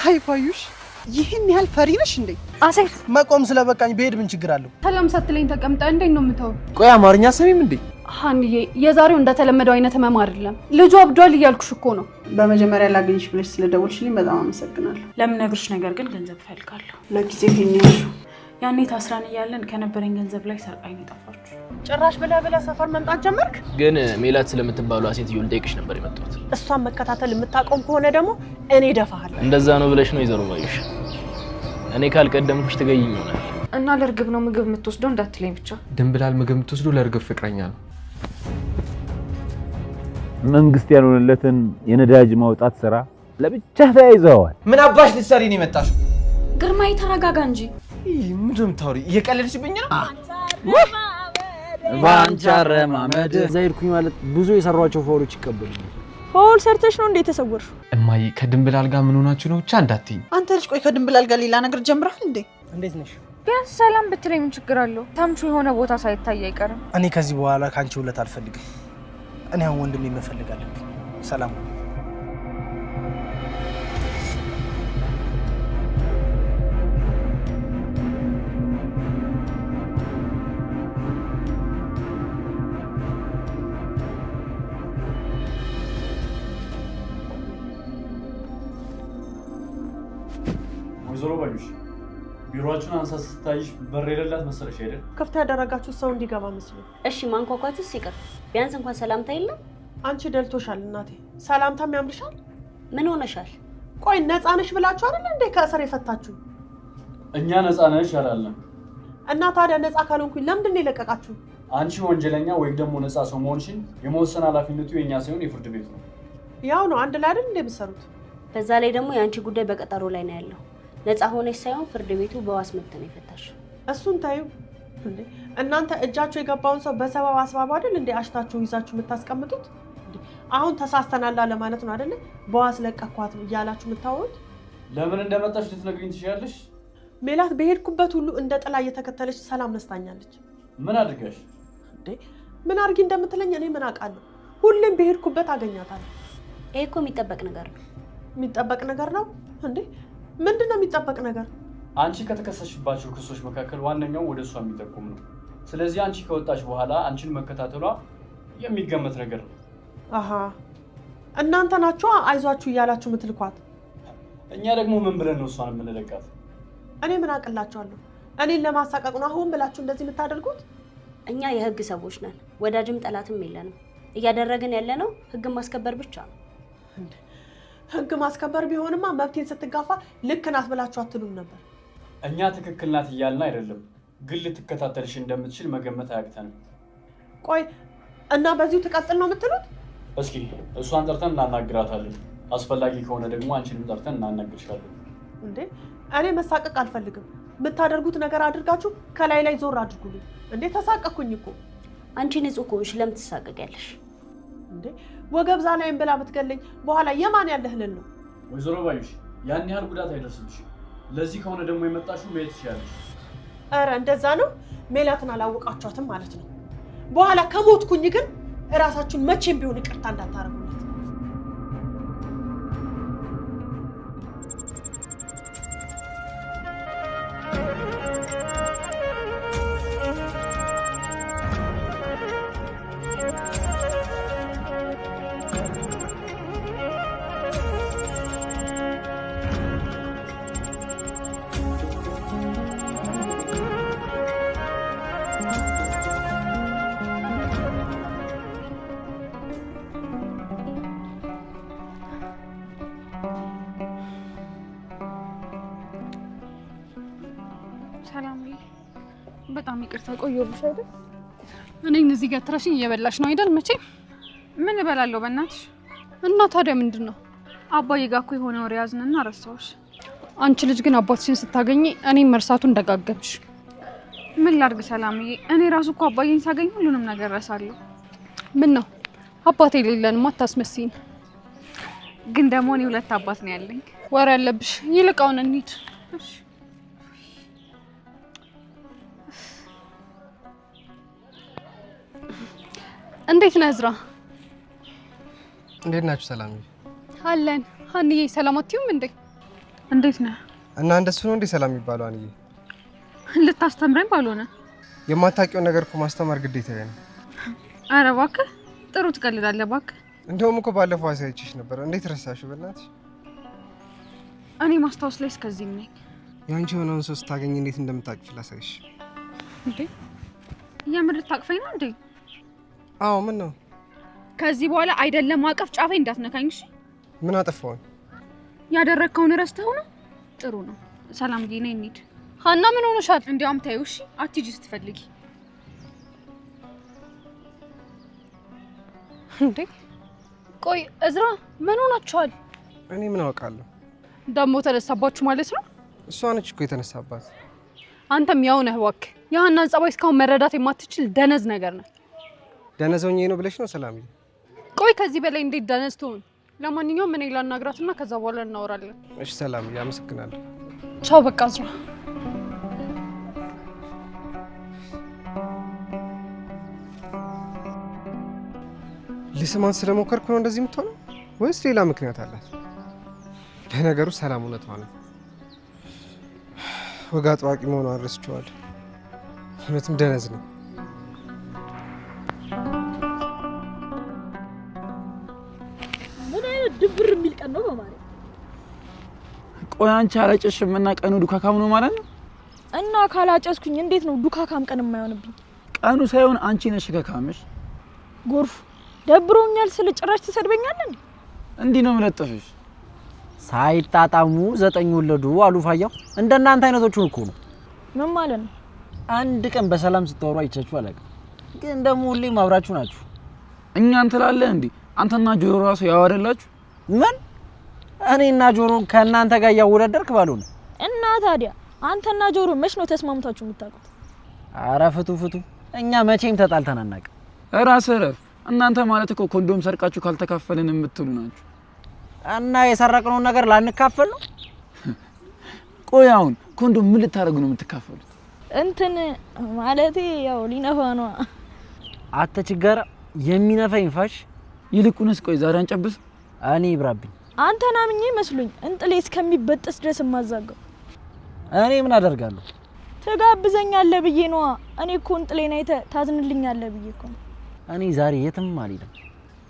አይ ባዩሽ፣ ይህን ያህል ፈሪ ነሽ እንዴ? አሴር። መቆም ስለበቃኝ ብሄድ ምን ችግር አለው? ሰላም ሳትለኝ ተቀምጠ እንዴት ነው የምተው? ቆይ አማርኛ ሰሚም እንዴ? ሀንዬ፣ የዛሬው እንደተለመደው አይነት ህመም አይደለም። ልጁ አብዷል እያልኩሽ እኮ ነው። በመጀመሪያ ላገኝሽ ብለሽ ስለደወልሽልኝ በጣም አመሰግናለሁ። ለምነግርሽ ነገር ግን ገንዘብ እፈልጋለሁ። ለጊዜው ይሄን ያልሽው። ያኔ ታስራን እያለን ከነበረኝ ገንዘብ ላይ ሰርቃኝ የጠፋችሁ። ጭራሽ ብለህ ብለህ ሰፈር መምጣት ጀመርክ? ግን ሜላት ስለምትባሏ ሴትዮ ልጠይቅሽ ነበር የመጣሁት። እሷን መከታተል የምታቆም ከሆነ ደግሞ እኔ እደፋሃለሁ። እንደዛ ነው ብለሽ ነው ወይዘሮ ባዩሽ? እኔ ካልቀደምኩሽ ትገይኝ ይሆናል። እና ለእርግብ ነው ምግብ የምትወስደው እንዳትለኝ ብቻ። ድንብላል ምግብ የምትወስደው ለእርግብ ፍቅረኛ ነው። መንግስት ያልሆነለትን የነዳጅ ማውጣት ስራ ለብቻ ተያይዘዋል። ምን አባሽ ልትሰሪ ነው የመጣሽው? ግርማዬ ተረጋጋ እንጂ። ምንድን ነው የምታወሪው? እየቀለድሽብኝ ነው። በአንቺ አረማመድ እዛ ሄድኩኝ ማለት ብዙ የሰሯቸው foul ኦች ይቀበሉኛል። Foul ሰርተሽ ነው እንዴ የተሰወርሽው? እማዬ ከድንብላል ጋር ምን ሆናችሁ ነው ብቻ እንዳትይኝ። አንተ ልጅ ቆይ ከድንብላል ጋር ሌላ ነገር ጀምረሃል እንዴ? እንዴት ነሽ? ቢያንስ ሰላም ብትለኝ ምን ችግር አለው? ታምቹ የሆነ ቦታ ሳይታይ አይቀርም። እኔ ከዚህ በኋላ ከአንቺ ውለት አልፈልግም። እኔ አሁን ወንድሜ መፈለግ አለብኝ። ሰላም። ወይዘሮ ባዩሽ፣ ቢሮአችን አንሳ ስታይሽ በር የሌላት መሰለሽ አይደል? ክፍት ያደረጋችሁት ሰው እንዲገባ መስሎ። እሺ ማንኳኳትስ ይቅር፣ ቢያንስ እንኳን ሰላምታ የለም። አንቺ ደልቶሻል እናቴ፣ ሰላምታም ያምርሻል። ምን ሆነሻል? ቆይ ነፃ ነሽ ብላችሁ አይደል እንዴ ከእስር የፈታችሁ? እኛ ነፃ ነሽ አላልንም። እና ታዲያ ነፃ ካልሆንኩኝ ለምንድን ነው የለቀቃችሁ? አንቺ ወንጀለኛ ወይም ደግሞ ነፃ ሰው መሆንሽን የመወሰን ኃላፊነቱ የእኛ ሳይሆን የፍርድ ቤቱ ነው። ያው ነው፣ አንድ ላይ አይደል እንዴ የምትሰሩት? በዛ ላይ ደግሞ የአንቺ ጉዳይ በቀጠሮ ላይ ነው ያለው። ነፃ ሆነሽ ሳይሆን ፍርድ ቤቱ በዋስ መብት ነው የፈታሽ። እሱን ታዩ እንዴ እናንተ እጃችሁ የገባውን ሰው በሰበብ አስባቡ አይደል እንዴ አሽታችሁ ይዛችሁ የምታስቀምጡት? እንዴ አሁን ተሳስተናል ለማለት ነው አይደለ? በዋስ ለቀኳት እያላችሁ የምታወሩት? ለምን እንደመጣሽ ልትነግሪኝ ትችያለሽ? ሜላት በሄድኩበት ሁሉ እንደ ጥላ እየተከተለች ሰላም ነስታኛለች። ምን አድርገሽ? እንዴ ምን አድርጊ እንደምትለኝ እኔ ምን አውቃለሁ? ሁሌም በሄድኩበት አገኛታለሁ። ይሄ እኮ የሚጠበቅ ነገር ነው። የሚጠበቅ ነገር ነው እንዴ? ምንድን ነው የሚጠበቅ ነገር? አንቺ ከተከሰስሽባቸው ክሶች መካከል ዋነኛው ወደ እሷ የሚጠቁም ነው። ስለዚህ አንቺ ከወጣሽ በኋላ አንቺን መከታተሏ የሚገመት ነገር ነው። አሃ እናንተ ናችሁ አይዟችሁ እያላችሁ የምትልኳት። እኛ ደግሞ ምን ብለን ነው እሷን የምንለቃት? እኔ ምን አቅላችኋለሁ? እኔን ለማሳቀቅ ነው አሁን ብላችሁ እንደዚህ የምታደርጉት? እኛ የህግ ሰዎች ነን፣ ወዳጅም ጠላትም የለንም። እያደረግን ያለነው ህግን ማስከበር ብቻ ነው። ህግ ማስከበር ቢሆንማ መብቴን ስትጋፋ ልክ ናት ብላችሁ አትሉም ነበር። እኛ ትክክል ናት እያልን አይደለም፣ ግን ልትከታተልሽ እንደምትችል መገመት አያቅተንም። ቆይ እና በዚሁ ትቀጥል ነው የምትሉት? እስኪ እሷን ጠርተን እናናግራታለን። አስፈላጊ ከሆነ ደግሞ አንቺንም ጠርተን እናናግርሻለን። እንዴ እኔ መሳቀቅ አልፈልግም። የምታደርጉት ነገር አድርጋችሁ ከላይ ላይ ዞር አድርጉልኝ። እንዴ ተሳቀኩኝ እኮ። አንቺ ንጹህ ከሆንሽ ለምን ትሳቀቂያለሽ? እንዴ ወገብ ዛላይም ብላ ብትገለኝ በኋላ የማን ያለህ ልል ነው? ወይዘሮ ባዩሽ ያን ያህል ጉዳት አይደርስብሽም። ለዚህ ከሆነ ደግሞ የመጣሽው መሄድ ትችያለሽ። ኧረ እንደዛ ነው። ሜላትን አላወቃችኋትም ማለት ነው። በኋላ ከሞትኩኝ ግን እራሳችሁን መቼም ቢሆን ይቅርታ እንዳታረጉለት። ሰላም፣ በጣም ይቅርታ ቆየሁብሽ አይደል? እኔን እዚህ ጋር ትራሽኝ እየበላሽ ነው አይደል? መቼም ምን እበላለሁ በእናትሽ። እና ታዲያ ምንድን ነው? አባዬ ጋር እኮ የሆነ ወሬ ያዝንና ረሳሁሽ። አንቺ ልጅ ግን አባትሽን ስታገኚ እኔም መርሳቱን ደጋገምሽ። ምን ላድርግ ሰላምዬ፣ እኔ ራሱ እኮ አባዬን ሳገኝ ሁሉንም ነገር ረሳለሁ። ምን ነው አባቴ የሌለንማ አታስመስይን። ግን ደግሞ እኔ ሁለት አባት ነው ያለኝ። ወሬ ያለብሽ። ይልቅ አሁን እንሂድ። እሺ። እንዴት ነህ እዝራ? እንዴት ናችሁ? ሰላምዬ። አለን። ሀንዬ ሰላም አትይውም እንዴ? እንዴት ነህ? እና እንደሱ ነው እንዴ ሰላም የሚባለው? አንዬ ልታስተምረኝ ባልሆነ የማታውቂውን ነገር እኮ ማስተማር ግዴታዬ ነው። ኧረ እባክህ ጥሩ ትቀልዳለህ። እባክህ እንደውም እኮ ባለፈው አሳይቼሽ ነበር። እንዴት ረሳሽው? በእናትሽ እኔ ማስታወስ ላይ እስከዚህም ነኝ። የአንቺ የሆነውን ሰው ስታገኝ እንዴት እንደምታቅፊ ላሳይሽ። እንዴ የምር ልታቅፈኝ ነው እንዴ? አዎ። ምን ነው? ከዚህ በኋላ አይደለም ማቀፍ ጫፌ እንዳትነካኝ እሺ? ምን አጠፋሁኝ? ያደረግከውን ረስተኸው ነው? ጥሩ ነው። ሰላምዬ ነይ እንሂድ። ሀና ምን ሆነሻል? እንዲያውም ተይው እሺ፣ አትሂጂ ስትፈልጊ። እንዴ ቆይ እዝራ ምን ሆናችኋል? እኔ ምን አውቃለሁ። ደግሞ ተነሳባችሁ ማለት ነው? እሷ ነች እኮ የተነሳባት። አንተም ያው ነህ እባክህ። የሀናን ጸባይ እስካሁን መረዳት የማትችል ደነዝ ነገር ነህ። ደነዝ ሆኜ ነው ብለሽ ነው ሰላምዬ? ቆይ ከዚህ በላይ እንዴት ደነዝ ትሆን? ለማንኛውም እኔ ላናግራትና ከዛ በኋላ እናወራለን። እሺ ሰላምዬ፣ አመሰግናለሁ። ቻው በቃ እዝራ። ልስማት ስለሞከርኩ ነው እንደዚህ የምትሆነው ወይስ ሌላ ምክንያት አላት? ለነገሩ ሰላም እውነቷ ነው። ወግ አጥባቂ መሆኗን ረስቼዋለሁ። እውነትም ደነዝ ነው። ምን አይነት ድብር የሚል ቀን ነው በማለት። ቆይ አንቺ አላጨሽም እና ቀኑ ዱካካም ነው ማለት ነው? እና ካላጨስኩኝ እንዴት ነው ዱካካም ቀን የማይሆንብኝ? ቀኑ ሳይሆን አንቺ ነሽ ከካምሽ። ጎርፉ ደብሮኛል ስል ጭራሽ ትሰድበኛለህ እንዴ? እንዲህ ነው የምለጥፍሽ። ሳይጣጣሙ 9 ወለዱ አሉ ፋያው። እንደናንተ አይነቶቹን እኮ ነው። ምን ማለት ነው? አንድ ቀን በሰላም ስታወሩ አይቻችሁ አላውቅም። ግን ደግሞ ሁሌም አብራችሁ ናችሁ። እኛን ትላለህ እንዴ? አንተና ጆሮ ራሱ ያው አይደላችሁ? ምን እኔና ጆሮ ከእናንተ ጋር እያወዳደርክ ባልሆነ። እና ታዲያ አንተና ጆሮ መች ነው ተስማምታችሁ የምታውቁት? ኧረ ፍቱ ፍቱ። እኛ መቼም ተጣልተን አናውቅም። እራስህ እረፍ። እናንተ ማለት እኮ ኮንዶም ሰርቃችሁ ካልተካፈልን የምትሉ ናችሁ። እና የሰረቅነውን ነገር ላንካፈል ነው? ቆይ አሁን ኮንዶም ምን ልታደርጉ ነው የምትካፈሉት? እንትን ማለቴ ያው ሊነፋ ነው። አተ ችጋራ የሚነፋ ይንፋሽ። ይልቁንስ ቆይ ዛሬ አንጨብስ። እኔ ይብራብኝ። አንተን አምኜ መስሎኝ እንጥሌ እስከሚበጥስ ድረስ የማዛገው። እኔ ምን አደርጋለሁ? ትጋብዘኛለህ ብዬ ነዋ። እኔ እኮ እንጥሌን አይተህ ታዝንልኛለህ ብዬ እኮ ነው። እኔ ዛሬ የትም አልሄድም።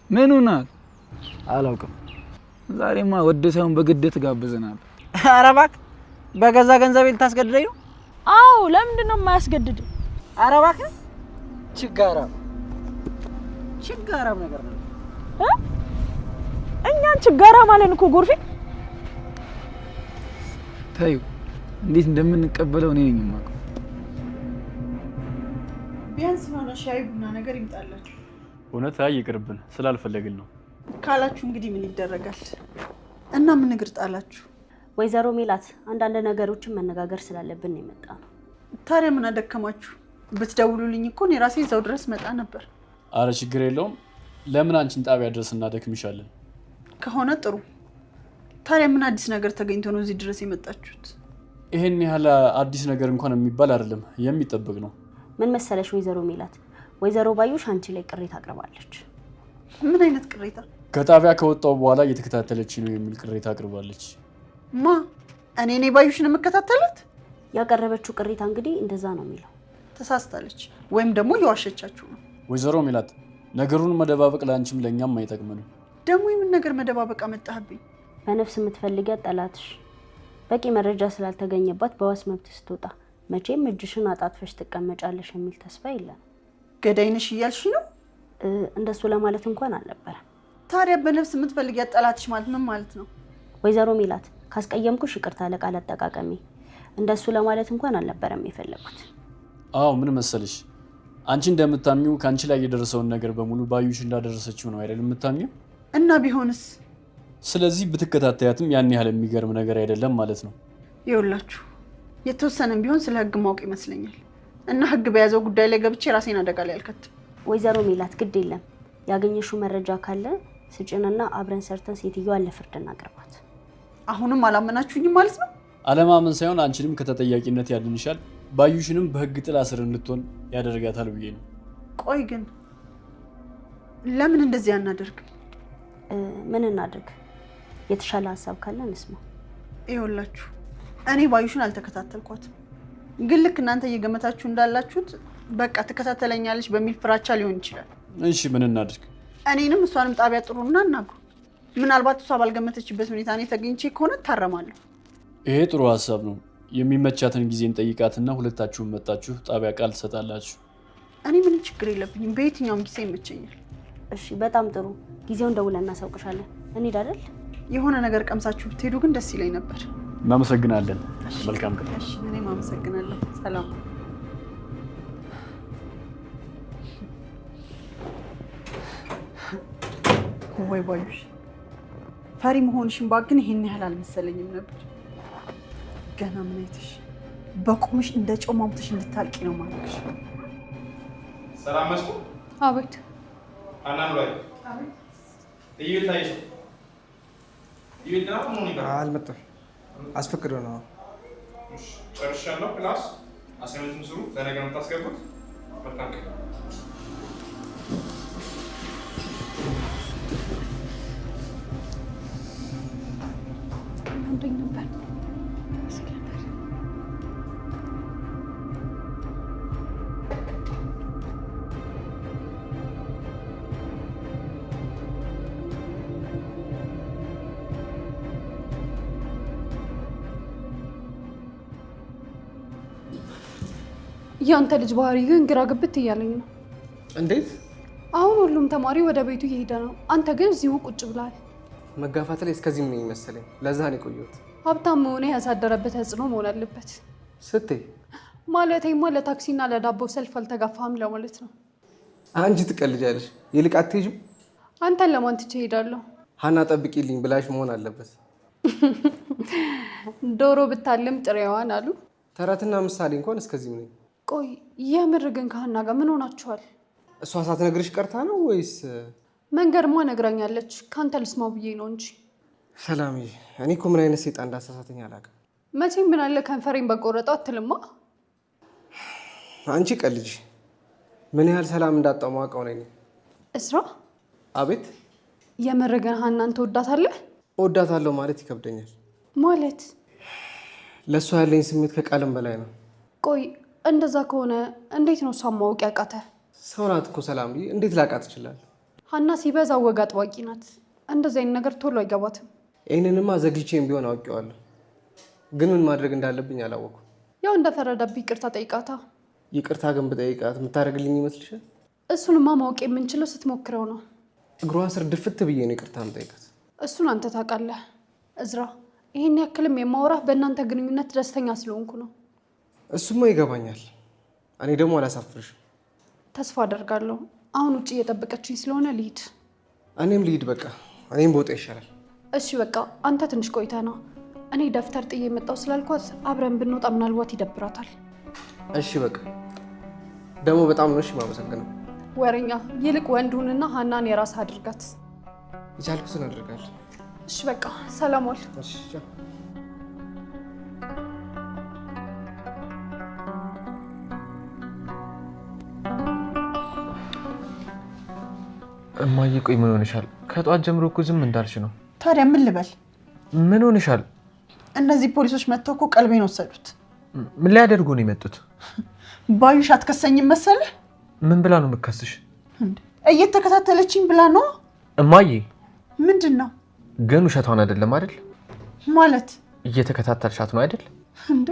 ምን ሆናል? አላውቅም። ዛሬማ ወደ ሳይሆን በግድ ትጋብዘናል። ኧረ እባክህ በገዛ ገንዘቤ ልታስገድደኝ ነው? አዎ፣ ለምንድን ነው የማያስገድድ? ኧረ እባክህ ችጋራም ችጋራም ነገር ነው። እኛን ችጋራም አለን እኮ ጎርፌ። ተይው፣ እንዴት እንደምንቀበለው እኔ ነኝ የማውቀው። ቢያንስ የሆነ ሻይ ቡና ነገር ይምጣላችሁ። እውነት አይ ይቅርብን፣ ስላልፈለግን ነው ካላችሁ እንግዲህ ምን ይደረጋል። እና ምን እግር ጣላችሁ? ወይዘሮ ሜላት አንዳንድ ነገሮችን መነጋገር ስላለብን ነው የመጣ ነው። ታዲያ ምን አደከማችሁ? ብትደውሉልኝ እኮ እኔ ራሴ እዛው ድረስ መጣ ነበር። አረ ችግር የለውም። ለምን አንቺን ጣቢያ ድረስ እናደክምሻለን? ከሆነ ጥሩ። ታዲያ ምን አዲስ ነገር ተገኝቶ ነው እዚህ ድረስ የመጣችሁት? ይሄን ያህል አዲስ ነገር እንኳን የሚባል አይደለም፣ የሚጠበቅ ነው። ምን መሰለሽ ወይዘሮ ሜላት፣ ወይዘሮ ባዩሽ አንቺ ላይ ቅሬታ አቅርባለች። ምን አይነት ቅሬታ? ከጣቢያ ከወጣው በኋላ እየተከታተለች ነው የሚል ቅሬታ አቅርባለች። ማ? እኔ እኔ ባዩሽን የምከታተላት? ያቀረበችው ቅሬታ እንግዲህ እንደዛ ነው የሚለው። ተሳስታለች ወይም ደግሞ እየዋሸቻችሁ ነው። ወይዘሮ ሜላት ነገሩን መደባበቅ ለአንቺም ለእኛም አይጠቅምንም። ደግሞ የምን ነገር መደባበቅ አመጣህብኝ? በነፍስ የምትፈልጊያት ጠላትሽ በቂ መረጃ ስላልተገኘባት በዋስ መብት ስትወጣ መቼም እጅሽን አጣጥፈሽ ትቀመጫለሽ የሚል ተስፋ የለም። ገዳይ ነሽ እያልሽ ነው? እንደሱ ለማለት እንኳን አልነበረም። ታዲያ በነፍስ የምትፈልጊያት ጠላትሽ ማለት ምን ማለት ነው? ወይዘሮ ሜላት ካስቀየምኩሽ ይቅርታ ለቃል አጠቃቀሜ። እንደሱ ለማለት እንኳን አልነበረም የፈለኩት። አዎ ምን መሰለሽ፣ አንቺ እንደምታምኚው ከአንቺ ላይ የደረሰውን ነገር በሙሉ ባዩሽ እንዳደረሰችው ነው አይደል የምታምኚው? እና ቢሆንስ? ስለዚህ ብትከታተያትም ያን ያህል የሚገርም ነገር አይደለም ማለት ነው። ይኸውላችሁ የተወሰነም ቢሆን ስለ ህግ ማወቅ ይመስለኛል። እና ህግ በያዘው ጉዳይ ላይ ገብቼ ራሴን አደጋ ላይ አልከትም። ወይዘሮ ሜላት ግድ የለም ያገኘሽው መረጃ ካለ ስጭንና አብረን ሰርተን ሴትዮዋን ለፍርድ እናቅርባት። አሁንም አላመናችሁኝም ማለት ነው? አለማመን ሳይሆን አንቺንም ከተጠያቂነት ያድንሻል፣ ባዩሽንም በህግ ጥላ ስር እንድትሆን ያደርጋታል ብዬ ነው። ቆይ ግን ለምን እንደዚህ አናደርግም? ምን እናድርግ? የተሻለ ሀሳብ ካለ እንስማ። ይኸውላችሁ እኔ ባዩሽን አልተከታተልኳትም፣ ግን ልክ እናንተ እየገመታችሁ እንዳላችሁት በቃ ትከታተለኛለች በሚል ፍራቻ ሊሆን ይችላል። እሺ ምን እናድርግ? እኔንም እሷንም ጣቢያ ጥሩና አናግሩ። ምናልባት እሷ ባልገመተችበት ሁኔታ እኔ ተገኝቼ ከሆነ እታረማለሁ። ይሄ ጥሩ ሀሳብ ነው። የሚመቻትን ጊዜ እንጠይቃትና ሁለታችሁም መጣችሁ ጣቢያ ቃል ትሰጣላችሁ። እኔ ምንም ችግር የለብኝም። በየትኛውም ጊዜ ይመቸኛል። እሺ፣ በጣም ጥሩ። ጊዜውን ደውለን እናሳውቅሻለን። እንሂድ አይደል? የሆነ ነገር ቀምሳችሁ ብትሄዱ ግን ደስ ይለኝ ነበር። እናመሰግናለን። መልካም ቀን። እሺ፣ እኔም አመሰግናለሁ። ሰላም። ወይ ባዩሽ፣ ፈሪ መሆንሽን ባውቅ ግን ይሄን ያህል አልመሰለኝም ነበር። ገና ምን አይተሽ በቁምሽ እንደ ጨው ሟምተሽ እንድታልቂ ነው ማለትሽ። ሰላም መስኩ። አቤት። አናም ላይ ኢዩኤል ታይሽ ኢዩኤል ደህና ነው? ምን ይባላል? አልመጣም። አስፈቅዶ ነው። እሺ ጨርሻለሁ። Class assignment ኡን ስሩ። ለነገ ነው የምታስገቡት። መልካም ቀን። አምሮኝ ነበር ስል ነበር። ያንተ ልጅ ባህሪ ግን ግራ ግብት እያለኝ ነው። እንዴት? አሁን ሁሉም ተማሪ ወደ ቤቱ እየሄደ ነው። አንተ ግን እዚሁ ቁጭ ብለሃል። መጋፋት ላይ እስከዚህም ነው ይመሰለኝ። ለዛ ነው የቆየሁት። ሀብታም መሆንህ ያሳደረበት ተጽዕኖ መሆን አለበት። ስትይ ማለቴማ ለታክሲና ለዳቦ ሰልፍ አልተጋፋህም ለማለት ነው። አንቺ ትቀልጃለሽ። ይልቅ አትሄጂም? አንተን ለማን ትቼ እሄዳለሁ? ሀና ጠብቂልኝ ብላሽ መሆን አለበት። ዶሮ ብታልም ጥሬዋን አሉ። ተረትና ምሳሌ እንኳን እስከዚህም ነኝ። ቆይ የምር ግን ከሀና ጋር ምን ሆናችኋል? እሷ ሳትነግርሽ ቀርታ ነው ወይስ? መንገድማ ነግራኛለች። ከአንተ ልስማው ብዬ ነው እንጂ። ሰላምዬ፣ እኔ እኮ ምን አይነት ሴጣን እንዳሳሳተኝ አላውቅም። መቼም ምን አለ ከንፈሬን በቆረጠው አትልማ። አንቺ ቀልጅ። ምን ያህል ሰላም እንዳጣው ማውቀው ነኝ። እስራ። አቤት። የምር ግን ሀናን ትወዳታለህ? እወዳታለሁ ማለት ይከብደኛል። ማለት? ለእሷ ያለኝ ስሜት ከቃልም በላይ ነው። ቆይ እንደዛ ከሆነ እንዴት ነው እሷን ማወቅ ያቃተ? ሰው ናት እኮ ሰላምዬ፣ እንዴት ላቃት እችላለሁ? ሀና ሲበዛ ወግ አጥባቂ ናት። እንደዚህ አይነት ነገር ቶሎ አይገባትም። ይህንንማ ዘግይቼም ቢሆን አውቄዋለሁ፣ ግን ምን ማድረግ እንዳለብኝ አላወኩም። ያው እንደፈረደብህ ይቅርታ ጠይቃታ። ይቅርታ ግን ብጠይቃት የምታደርግልኝ ይመስልሻል? እሱንማ ማወቅ የምንችለው ስትሞክረው ነው። እግሯ ስር ድፍት ብዬ ነው ይቅርታ የምጠይቃት። እሱን አንተ ታውቃለህ እዝራ። ይሄን ያክልም የማወራህ በእናንተ ግንኙነት ደስተኛ ስለሆንኩ ነው። እሱማ ይገባኛል። እኔ ደግሞ አላሳፍርሽም። ተስፋ አደርጋለሁ። አሁን ውጭ እየጠበቀችኝ ስለሆነ ልሂድ። እኔም ልሂድ በቃ። እኔም በወጣ ይሻላል። እሺ በቃ አንተ ትንሽ ቆይተህ ና። እኔ ደብተር ጥዬ የመጣው ስላልኳት አብረን ብንወጣ ምናልባት ይደብራታል። እሺ በቃ ደግሞ በጣም ነው እሺ የማመሰግነው። ወሬኛ፣ ይልቅ ወንዱንና ሀናን የራስህ አድርጋት። የቻልኩትን አደርጋለሁ። እሺ በቃ ሰላም ዋል። እሺ ቻው። እማዬ ቆይ ምን ሆነሻል? ከጧት ጀምሮ እኮ ዝም እንዳልሽ ነው። ታዲያ ምን ልበል? ምን ሆነሻል? እነዚህ ፖሊሶች መጥተው እኮ ቀልቤን ወሰዱት። ምን ሊያደርጉ ነው የመጡት? ባዩሽ አትከሰኝም መሰለህ? ምን ብላ ነው የምከስሽ? እየተከታተለችኝ ብላ ነው። እማዬ ምንድን ነው ግን ውሸቷን አይደለም አይደል? ማለት እየተከታተልሻት ነው አይደል? እንዴ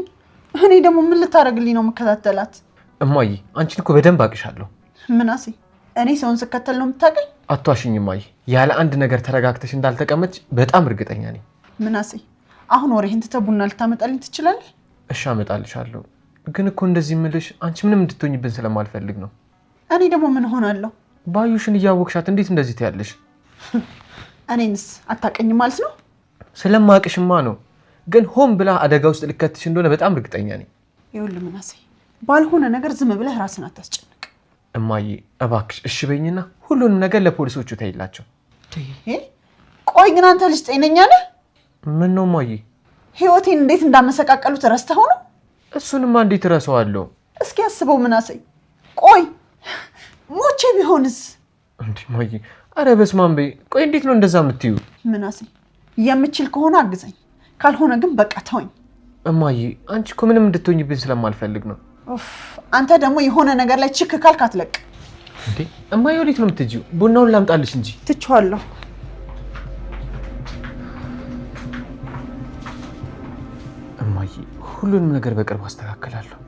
እኔ ደግሞ ምን ልታደርግልኝ ነው የምከታተላት? እማዬ አንቺን እኮ በደንብ አውቅሻለሁ። ምናሴ እኔ ሰውን ስከተል ነው የምታውቀኝ? አትዋሽኝ እማዬ። ያለ አንድ ነገር ተረጋግተሽ እንዳልተቀመጥሽ በጣም እርግጠኛ ነኝ። ምናሴ አሁን ወሬህን ትተህ ቡና ልታመጣልኝ ትችላለህ? እሺ አመጣልሻለሁ። ግን እኮ እንደዚህ የምልሽ አንቺ ምንም እንድትሆኝብን ስለማልፈልግ ነው። እኔ ደግሞ ምን ሆናለሁ? ባዩሽን እያወቅሻት እንዴት እንደዚህ ትያለሽ? እኔንስ አታውቀኝም ማለት ነው? ስለማውቅሽማ ነው። ግን ሆን ብላ አደጋ ውስጥ ልከትሽ እንደሆነ በጣም እርግጠኛ ነኝ። ይኸውልህ ምናሴ ባልሆነ ነገር ዝም ብለህ ራስን አታስጨንቅ። እማዬ እባክሽ እሺ በይኝና ሁሉንም ነገር ለፖሊሶቹ ተይላቸው። ቆይ ግን አንተ ልጅ ጤነኛ ነህ? ምን ነው እማዬ? ህይወቴን እንዴት እንዳመሰቃቀሉት ረስተኸው ነው? እሱንማ እንዴት እረሳዋለሁ? እስኪ አስበው ምናሴ። ቆይ ሞቼ ቢሆንስ? እንዴ እማዬ፣ ኧረ በስመ አብ በይ። ቆይ እንዴት ነው እንደዛ የምትዩ? ምናሴ የምችል ከሆነ አግዘኝ፣ ካልሆነ ግን በቃ ተወኝ። እማዬ አንቺ እኮ ምንም እንድትሆኝብኝ ስለማልፈልግ ነው። ኡፍ፣ አንተ ደግሞ የሆነ ነገር ላይ ችክ ካልክ አትለቅ። እንዴ እማዬ ወዴት ነው የምትሄጂው? ቡናውን ላምጣልሽ እንጂ። ትቼዋለሁ። እማዬ ሁሉንም ነገር በቅርብ አስተካክላለሁ።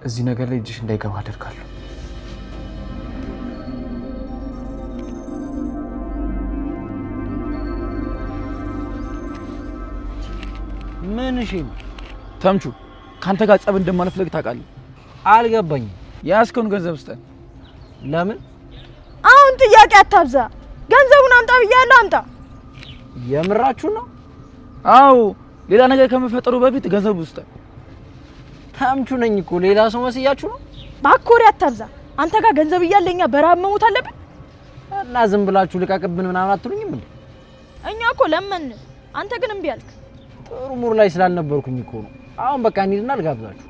እዚህ ነገር ላይ እጅሽ እንዳይገባ አደርጋለሁ። ምን እሺ ነው? ተምቹ ከአንተ ጋር ጸብ እንደማልፈልግ ታውቃለህ። አልገባኝም። የያዝከውን ገንዘብ ስጠን። ለምን? አሁን ጥያቄ አታብዛ። ገንዘቡን አምጣ ብያለሁ፣ አምጣ። የምራችሁ ነው? አዎ፣ ሌላ ነገር ከመፈጠሩ በፊት ገንዘቡ ስጠን። ተምቹ ነኝ እኮ ሌላ ሰው መስያችሁ ነው? ባኮሪ አታብዛ። አንተ ጋር ገንዘብ እያለ እኛ በረሃብ መሞት አለብን? እና ዝም ብላችሁ ልቀቅብን ምናምን አትሉኝም እንዴ? እኛ እኮ ለመን፣ አንተ ግን እምቢ አልክ። ጥሩ ሙር ላይ ስላልነበርኩኝ እኮ ነው። አሁን በቃ እንሂድና ልጋብዛችሁ።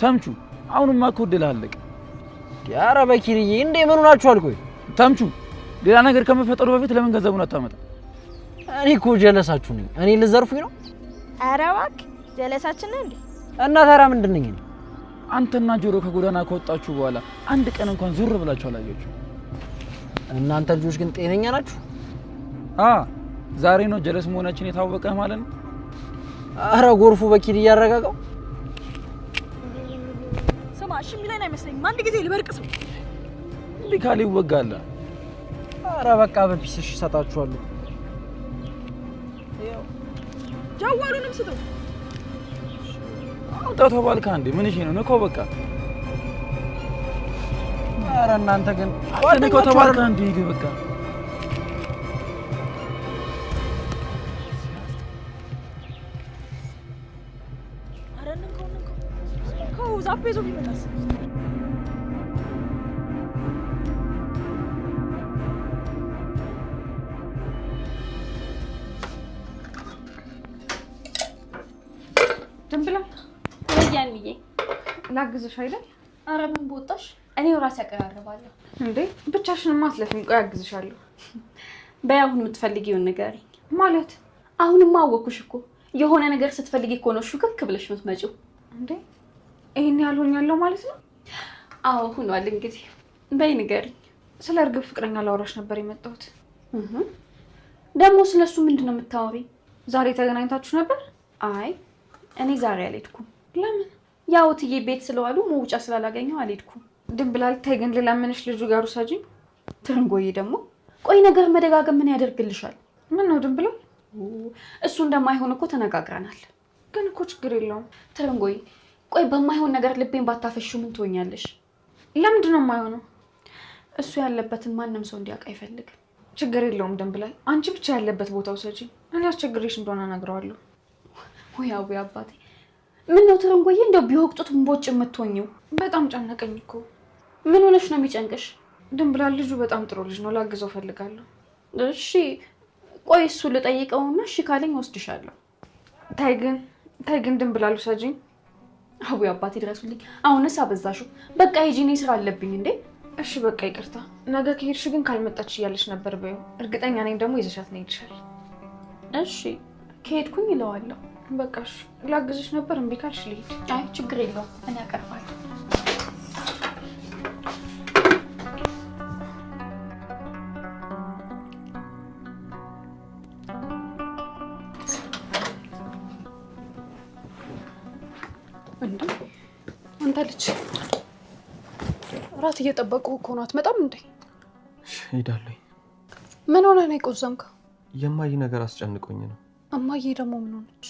ተምቹ አሁንማ እኮ እድልህ አለቀ። ኧረ በኪርዬ እንዴ ምን ሆናችኋል? ቆይ ተምቹ ሌላ ነገር ከመፈጠሩ በፊት ለምን ገንዘቡን አታመጣም? እኔ እኮ ጀለሳችሁ ነኝ። እኔ ልዘርፉኝ ነው? ኧረ እባክህ ጀለሳችን ነህ እንዴ? እና ታዲያ ምንድን ነኝ እኔ? አንተና ጆሮ ከጎዳና ከወጣችሁ በኋላ አንድ ቀን እንኳን ዙር ብላችሁ አላያችሁ። እናንተ ልጆች ግን ጤነኛ ናችሁ? አ ዛሬ ነው ጀለስ መሆናችን የታወቀ ማለት ነው። ኧረ ጎርፉ በኪድ እያረጋጋው። ስማ እሺ የሚለን አይመስለኝም። አንድ ጊዜ ልበርቅ ሰው እንዲህ ካለ ይወጋል። ኧረ በቃ በፒስ እሺ እሰጣችኋለሁ። ጀዋሉንም ስጠው። አምጣው ተባልክ አንዴ። ምን እሺ ነው ንካው፣ በቃ ኧረ እናንተ ግን ንካው ተባልክ አንዴ። በቃ ኧረ እንንካው እንንካው እንንካው። ዛፍ ይዞ ቢመጣስ? ድንብላል ወያንዬ ላግዝሽ አይደል? ኧረ ምን በወጣሽ፣ እኔው ራሴ አቀራርባለሁ። እንዴ ብቻሽንማ አትለፊም። ቆይ አግዝሻለሁ። በይ አሁን የምትፈልጊውን ንገሪኝ። ማለት አሁንማ አወኩሽ እኮ የሆነ ነገር ስትፈልጊ እኮ ነው ሹክክ ብለሽ የምትመጪው። እንዴ ይሄን ያህል ሆኛለሁ ማለት ነው? አዎ ሆኗል። እንግዲህ በይ ንገሪኝ። ስለ እርግብ ፍቅረኛ ላወራሽ ነበር የመጣሁት። ደግሞ ስለሱ ምንድን ነው የምታወሪ? ዛሬ ተገናኝታችሁ ነበር? አይ እኔ ዛሬ አልሄድኩም። ለምን? ያው እትዬ ቤት ስለዋሉ መውጫ ስላላገኘው አልሄድኩም። ድንብላል ተይ ግን ልለምንሽ፣ ልጁ ጋር ውሰጂኝ። ትርንጎዬ ደግሞ ቆይ ነገር መደጋገም ምን ያደርግልሻል? ምን ነው ድንብላል? እሱ እንደማይሆን እኮ ተነጋግረናል። ግን እኮ ችግር የለውም። ትርንጎዬ ቆይ በማይሆን ነገር ልቤን ባታፈሺው ምን ትሆኛለሽ? ለምንድን ነው የማይሆነው? እሱ ያለበትን ማንም ሰው እንዲያውቅ አይፈልግም። ችግር የለውም ድንብላል፣ አንቺ ብቻ ያለበት ቦታ ውሰጂኝ። እኔ አስቸግሬሽ እንደሆነ እነግረዋለሁ። ወይ አቡዬ አባቴ፣ ምን ነው ትርንጎዬ፣ እንደው ቢወቅጡት እምቦጭ የምትሆኝው? በጣም ጨነቀኝ እኮ። ምን ሆነሽ ነው የሚጨንቅሽ? ድንብላል ልጁ በጣም ጥሩ ልጅ ነው፣ ላግዘው ፈልጋለሁ። እሺ ቆይ እሱ ልጠይቀውና እሺ ካለኝ ወስድሻለሁ። ታይ ግን ታይ ግን ድንብላል ውሰጂኝ። አቡዬ አባቴ ድረሱልኝ። አሁንስ አበዛሽው። በቃ ሂጂ፣ እኔ ስራ አለብኝ እንዴ። እሺ በቃ ይቅርታ። ነገ ከሄድሽ ግን ካልመጣች እያለች ነበር በይው። እርግጠኛ ነኝ ደግሞ ይዘሻት ነው ይልሻል። እሺ ከሄድኩኝ እለዋለሁ። በቃ እሺ፣ ላግዝሽ ነበር እምቢ ካልሽ ልሂድ። አይ ችግር የለውም እኔ አቀርባለሁ። እንዴ አንተ ልጅ እራት እየጠበቁ እኮ ነው። አትመጣም እንዴ? እሄዳለሁ። ምን ሆነህ ነው የቆዘምከው? የማይ ነገር አስጨንቆኝ ነው። እማዬ ደግሞ ምን ሆነች?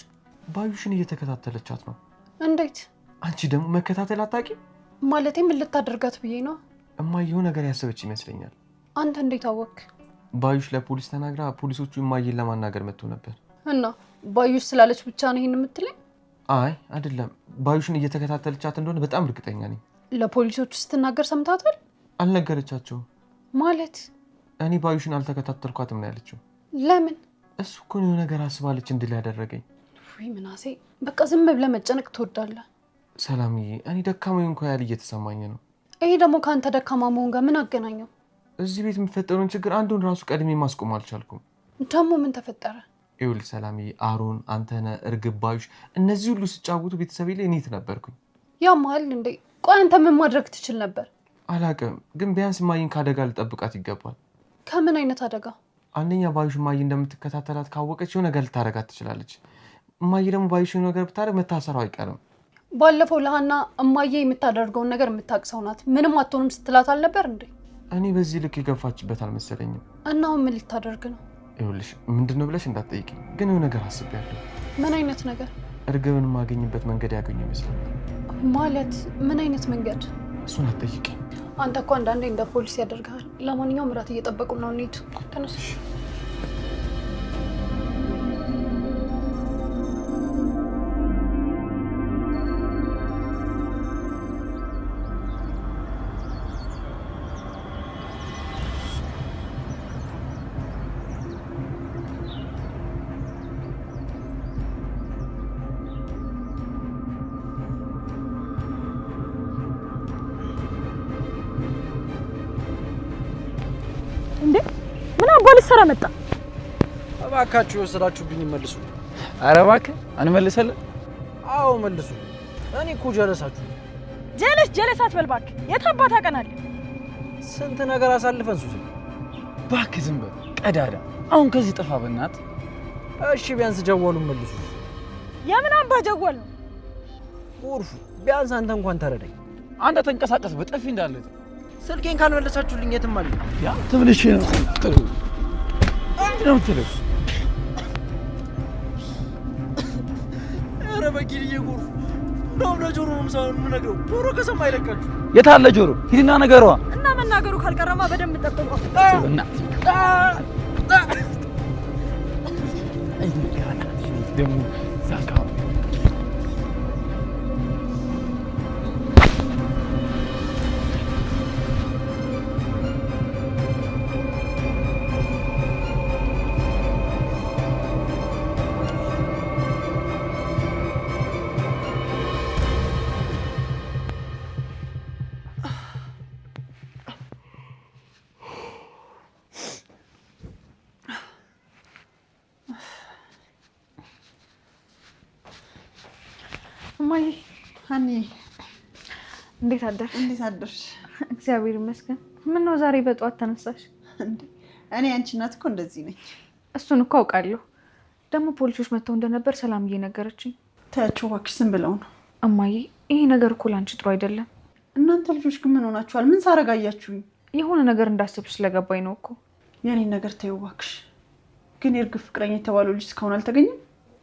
ባዩሽን እየተከታተለቻት ነው። እንዴት? አንቺ ደግሞ መከታተል አታውቂም? ማለቴ ምን ልታደርጋት ብዬ ነው። እማዬ የሆነ ነገር ያሰበች ይመስለኛል። አንተ እንዴት አወክ? ባዩሽ ለፖሊስ ተናግራ ፖሊሶቹ እማዬን ለማናገር መጥቶ ነበር። እና ባዩሽ ስላለች ብቻ ነው ይሄን የምትለኝ? አይ አይደለም፣ ባዩሽን እየተከታተለቻት እንደሆነ በጣም እርግጠኛ ነኝ። ለፖሊሶቹ ስትናገር ሰምታታል? አልነገረቻቸውም። ማለት እኔ ባዩሽን አልተከታተልኳትም ነው ያለችው። ለምን? እሱ እኮ ነው ነገር አስባለች እንድል ያደረገኝ። ውይ ምናሴ፣ በቃ ዝም ብለህ መጨነቅ ትወዳለህ። ሰላምዬ፣ እኔ ደካማ እንኳ ያህል እየተሰማኝ ነው። ይሄ ደግሞ ከአንተ ደካማ መሆን ጋር ምን አገናኘው? እዚህ ቤት የሚፈጠረውን ችግር አንዱን ራሱ ቀድሜ ማስቆም አልቻልኩም። ደግሞ ምን ተፈጠረ? ይኸውልህ ሰላምዬ፣ አሮን፣ አንተነህ፣ እርግብ፣ ባዩሽ እነዚህ ሁሉ ሲጫወቱ ቤተሰቤ ላይ እኔ የት ነበርኩኝ? ያመሃል እንዴ? ቆይ አንተ ምን ማድረግ ትችል ነበር? አላውቅም፣ ግን ቢያንስ እማዬን ከአደጋ ልጠብቃት ይገባል። ከምን አይነት አደጋ? አንደኛ ባዩሽ እማዬ እንደምትከታተላት ካወቀች የሆነ ነገር ልታደርጋት ትችላለች። እማዬ ደግሞ ባዩሽ የሆነ ነገር ብታደርግ መታሰሯ አይቀርም። ባለፈው ለሀና እማዬ የምታደርገውን ነገር የምታውቅ ሰው ናት፣ ምንም አትሆንም ስትላት አልነበር እንዴ? እኔ በዚህ ልክ የገፋችበት አልመሰለኝም። እና አሁን ምን ልታደርግ ነው? ይኸውልሽ ምንድን ነው ብለሽ እንዳትጠይቂኝ፣ ግን የሆነ ነገር አስቤያለሁ። ምን አይነት ነገር? እርግብን የማገኝበት መንገድ ያገኙ ይመስለኛል። ማለት ምን አይነት መንገድ? እሱን አትጠይቂኝ። አንተ እኮ አንዳንዴ እንደ ፖሊስ ያደርግሃል። ለማንኛውም እራት እየጠበቁ ነው፣ እንሂድ። ተነስ። እንዴ ምን አባ ልትሰራ መጣ? እባካችሁ የወሰዳችሁብኝ መልሱ። ኧረ እባክህ አንመልሰልህ። አዎ መልሱ። እኔ እኮ ጀለሳችሁ። ጀለስ ጀለስ አትበል እባክህ። የት አባት ታውቀናለህ? ስንት ነገር አሳልፈን ሱሲ። እባክህ ዝም በል ቀዳዳ። አሁን ከዚህ ጥፋ በእናትህ። እሺ ቢያንስ ጀዋሉን መልሱ። የምን አባ ጀዋል ነው? ጎርፉ ቢያንስ አንተ እንኳን ተረዳኝ። አንተ ተንቀሳቀስ በጥፊ እንዳለ ስልኬን ካልመለሳችሁልኝ የትም አልሄድም። ያ ትምልሽ ነው ነው የምትለው። ኧረ በጊልዬ ጎርፉ እንደውም ለጆሮ ነው የምነግረው። ጆሮ ከሰማ አይለቃችሁ። የት አለ ጆሮ? ሂድና ነገረዋ። እና መናገሩ ካልቀረማ በደንብ ጠብቀው። ደግሞ ዛካ እማዬ ሀኒ እንዴት አደርሽ? እንዴት አደርሽ? እግዚአብሔር ይመስገን። ምን ነው ዛሬ በጠዋት ተነሳሽ? እኔ አንቺ እናት እኮ እንደዚህ ነኝ። እሱን እኮ አውቃለሁ። ደግሞ ፖሊሶች መጥተው እንደነበር ሰላምዬ ነገረችኝ። ተያቸው እባክሽ፣ ዝም ብለው ነው። እማዬ ይሄ ነገር እኮ ላንቺ ጥሩ አይደለም። እናንተ ልጆች ግን ምን ሆናችኋል? ምን ሳረግ አያችሁኝ? የሆነ ነገር እንዳስብሽ ስለገባኝ ነው እኮ። የኔን ነገር ተይው እባክሽ። ግን የእርግብ ፍቅረኛ የተባለው ልጅ እስካሁን አልተገኘም።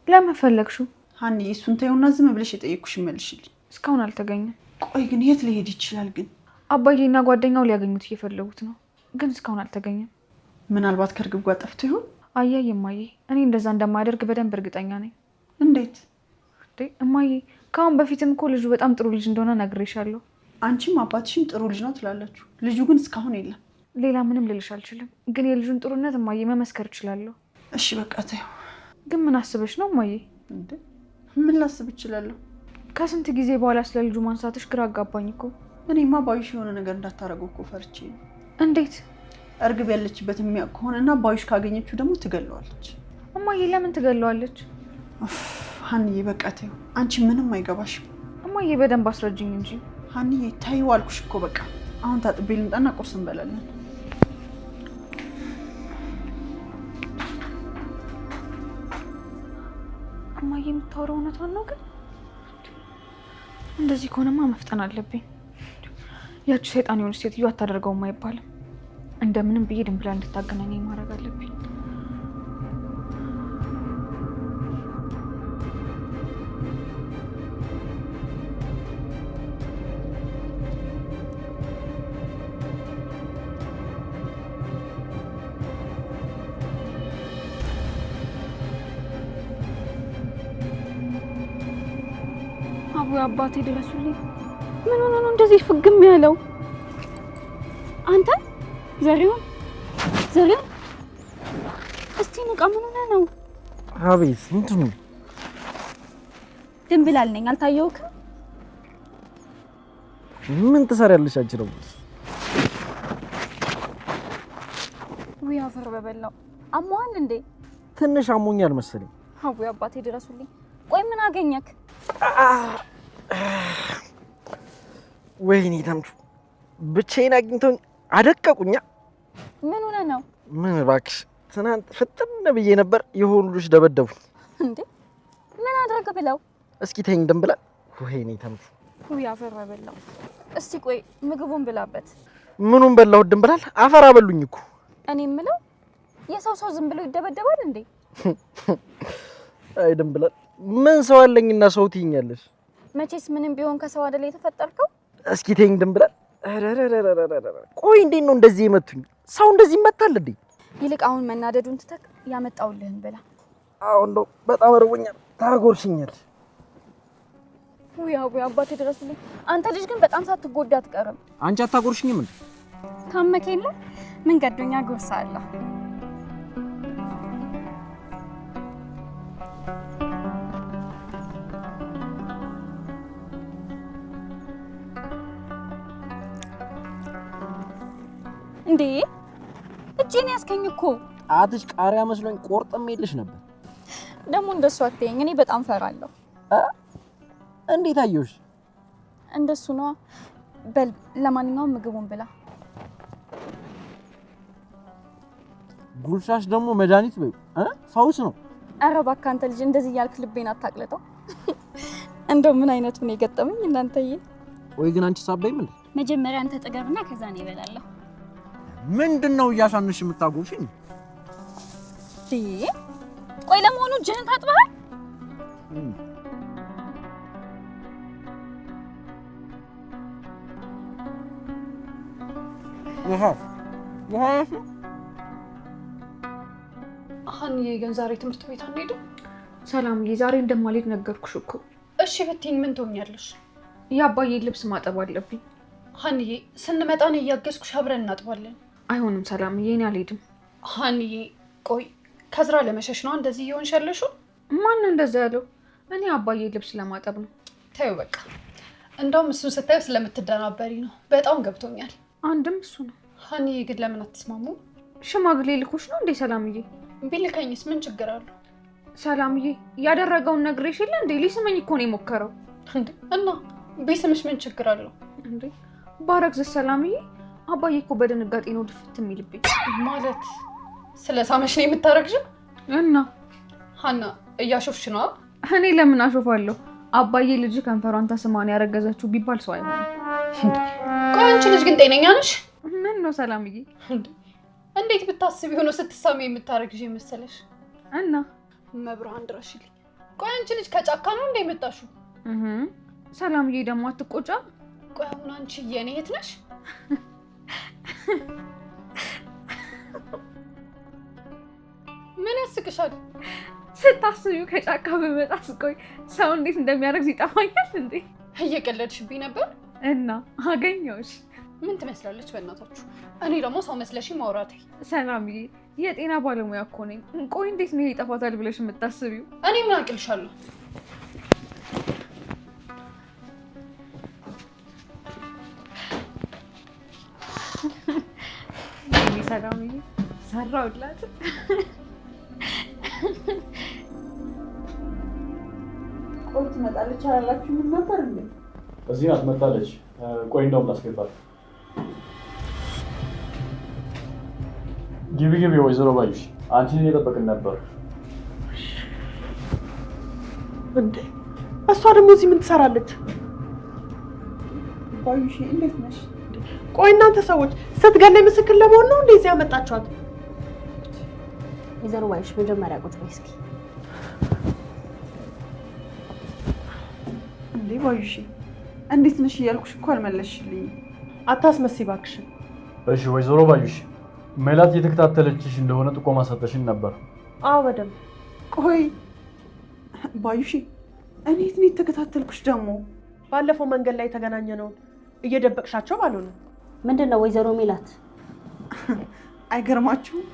ለምን ፈለግሽው? ሀኒ እሱን ተይውና ዝም ብለሽ የጠየቅኩሽ መልሽልኝ። እስካሁን አልተገኘም። ቆይ ግን የት ሊሄድ ይችላል? ግን አባዬና ጓደኛው ሊያገኙት እየፈለጉት ነው፣ ግን እስካሁን አልተገኘም። ምናልባት ከእርግብ ጋር ጠፍቶ ይሆን? አያይ እማዬ፣ እኔ እንደዛ እንደማያደርግ በደንብ እርግጠኛ ነኝ። እንዴት እንዴ እማዬ፣ ከአሁን በፊትም እኮ ልጁ በጣም ጥሩ ልጅ እንደሆነ ነግሬሻለሁ። አንቺም አባትሽም ጥሩ ልጅ ነው ትላላችሁ፣ ልጁ ግን እስካሁን የለም። ሌላ ምንም ልልሽ አልችልም፣ ግን የልጁን ጥሩነት እማዬ መመስከር እችላለሁ። እሺ በቃ ተይው። ግን ምን አስበሽ ነው እማዬ? እንዴ ምን ላስብ እችላለሁ? ከስንት ጊዜ በኋላ ስለ ልጁ ማንሳትሽ ግራ አጋባኝ እኮ። እኔማ ባዩሽ የሆነ ነገር እንዳታረገው እኮ ፈርቼ ነው። እንዴት? እርግብ ያለችበት የሚያውቅ ከሆነና ባዩሽ ካገኘችው ደግሞ ትገለዋለች። እማዬ ለምን ትገለዋለች? ሀንዬ በቃ ተይው፣ አንቺ ምንም አይገባሽም። እማዬ በደንብ አስረጅኝ እንጂ። ሀንዬ ተይው አልኩሽ እኮ በቃ። አሁን ታጥቤ ልምጣና ቁርስ እንበላለን። እማዬ የምታወራው እውነቷን ነው ግን? እንደዚህ ከሆነማ መፍጠን አለብኝ። ያቺ ሰይጣን የሆነች ሴትዮ አታደርገውም አይባልም። እንደምንም ብዬ ድንብላ እንድታገናኘኝ ማድረግ አለብኝ። አቡ አባቴ ድረሱልኝ። ምን ሆኖ ነው እንደዚህ ፍግም ያለው? አንተ ዘሪሁን፣ ዘሪሁን እስቲ ንቃ። ምን ሆነህ ነው? አቤት፣ ምንድን ነው? ድንብላል ነኝ። አልታየውክም? ምን ትሰሪያለሽ አንቺ ደግሞ? ውይ አፈር በበላው። አሞሃል እንዴ? ትንሽ አሞኛል መሰለኝ። አቡ አባቴ ድረሱልኝ። ቆይ ምን አገኘክ? ወይኔ ተምቹ ብቻዬን አግኝተውኝ አደቀቁኛ። ምን ሆነ ነው? ምን እባክሽ፣ ትናንት ፍጥን ብዬ ነበር፣ የሆኑ ልጆች ደበደቡኝ። እንዴ ምን አድርግ ብለው? እስኪ ተይኝ ድንብላል። ወይኔ ተምቹ ውይ አፈር በላው። እስቲ ቆይ ምግቡን ብላበት። ምኑን በላሁት ድንብላል? አፈር አበሉኝ እኮ። እኔ የምለው የሰው ሰው ዝም ብሎ ይደበደባል እንዴ? አይ ድንብላል፣ ምን ሰው አለኝና ሰው ትይኛለሽ? መቼስ ምንም ቢሆን ከሰው አይደል የተፈጠርከው። እስኪ ተይኝ ድንብላል። ቆይ እንዴት ነው እንደዚህ የመቱኝ? ሰው እንደዚህ ይመታል እንዴ? ይልቅ አሁን መናደዱን ትተህ ያመጣውልህን ብላ። አዎ እንደው በጣም እርቦኛል። ታጎርሽኛል። ውይ አቡዬ አባቴ ድረስልኝ። አንተ ልጅ ግን በጣም ሳትጎዳ አትቀርም። አንቺ አታጎርሽኝም እንዴ? ታመክ የለ ምን ገዶኛ ጎርሳለሁ። እንዴ እጄን ያስከኝ እኮ። ጣትሽ ቃሪያ መስሎኝ ቆርጥም የለሽ ነበር። ደግሞ እንደሱ አትይኝ፣ እኔ በጣም ፈራለሁ። እንዴት አየሁሽ? እንደሱ ነዋ። በል ለማንኛውም ምግቡን ብላ። ጉርሻሽ ደግሞ መድኃኒት በይው እ ፈውስ ነው። ኧረ እባክህ አንተ ልጅ እንደዚህ እያልክ ልቤን አታቅልጠው። እንደው ምን አይነቱ ነው የገጠመኝ እናንተዬ። ቆይ ግን አንቺ ሳበይም እንዴ? መጀመሪያ አንተ ጥገብና ከዛ እኔ እበላለሁ። ምንድን ነው እያሳንሽ የምታጎርሽኝ? ቆይ ለመሆኑ እጅህን ታጥበሃል? ውሃ ውሃ። ሀንዬ ግን ዛሬ ትምህርት ቤት አንሄድም? ሰላምዬ ዛሬ እንደማልሄድ ነገርኩሽ እኮ። እሺ ብትይኝ ምን ትሆኛለሽ? የአባዬን ልብስ ማጠብ አለብኝ። ሀንዬ ስንመጣ እኔ እያገዝኩሽ አብረን እናጥባለን። አይሆንም ሰላምዬ፣ እኔ አልሄድም። ሀንዬ ቆይ ከዝራ ለመሸሽ ነው እንደዚህ እየሆንሽ ያለሽው? ማነው እንደዛ ያለው? እኔ አባዬን ልብስ ለማጠብ ነው። ተይው በቃ። እንደውም እሱን ስታዩ ስለምትደናበሪ ነው። በጣም ገብቶኛል። አንድም እሱ ነው። ሀንዬ ግን ለምን አትስማሙ? ሽማግሌ ልኮሽ ነው እንዴ ሰላምዬ? ቢልከኝስ ምን ችግር አለው? ሰላምዬ ያደረገውን ነግሬሽ የለ እንዴ? ሊስመኝ እኮ ነው የሞከረው። እንዴ እና ቢስምሽ ምን ችግር አለው? እንዴ ባረግዝስ ሰላምዬ? አባዬ እኮ በድንጋጤ ነው ድፍት የሚልብኝ። ማለት ስለ ሳመሽ ነው የምታረግዥው? እና ሀና እያሾፍሽ ነዋ። እኔ ለምን አሾፋለሁ? አባዬ ልጅ ከንፈሯን ተስማ ነው ያረገዘችው ቢባል ሰው አይሆንም። ቆይ አንቺ ልጅ ግን ጤነኛ ነሽ? ምን ነው ሰላምዬ? እንዴት ብታስቢ ሆኖ ስትሳሚ የምታረግዥ የመሰለሽ? እና መብርሃን ድረሽልኝ። ቆይ አንቺ ልጅ ከጫካ ነው እንደ የመጣሽው? ሰላምዬ ደግሞ አትቆጫ። ቆይ አሁን አንቺ የኔ እህት ነሽ? ምን ያስቅሻል? ስታስቢው ከጫካ ብመጣስ ቆይ ሰው እንዴት እንደሚያረግዝ ይጠፋኛል እንዴ? እየቀለድሽብኝ ነበር። እና አገኘሁሽ። ምን ትመስላለች በእናታችሁ? እኔ ደግሞ ሰው መስለሽ ማውራቴ። ሰላምዬ የጤና ባለሙያ እኮ ነኝ። ቆይ እንዴት ነው ይጠፋታል ብለሽ የምታስቢው? እኔ ምን አቅልሻለሁ? ሰላምዬ ሰራሁላት። ቆይ ትመጣለች አላላችሁ? ምን ነበር እንዴ? እዚህ ናት፣ መጣለች። ቆይ እንደውም ላስገባት። ግቢ ግቢ። ወይዘሮ ባዩሽ አንቺን እየጠበቅን ነበር። እንዴ እሷ ደግሞ እዚህ ምን ትሰራለች? ባዩሽ እንዴት ነሽ? ቆይ እናንተ ሰዎች ስትገለኝ ምስክር ለመሆን ነው እንዴ እዚህ ያመጣችኋት? ወይዘሮ ባዩሽ መጀመሪያ ቁጭ በይ እስኪ። እንዴ ባዩሽ እንዴት ነሽ እያልኩሽ እኮ አልመለስሽልኝም። አታስመስይ እባክሽን። እሺ ወይዘሮ ባዩሽ ሜላት እየተከታተለችሽ እንደሆነ ጥቆማ ሰጠሽን ነበር። አዎ በደንብ። ቆይ ባዩሽ እኔ የት ነው የተከታተልኩሽ ደግሞ? ባለፈው መንገድ ላይ የተገናኘነውን እየደበቅሻቸው ባልሆነ። ምንድን ነው ወይዘሮ ሜላት? አይገርማችሁም?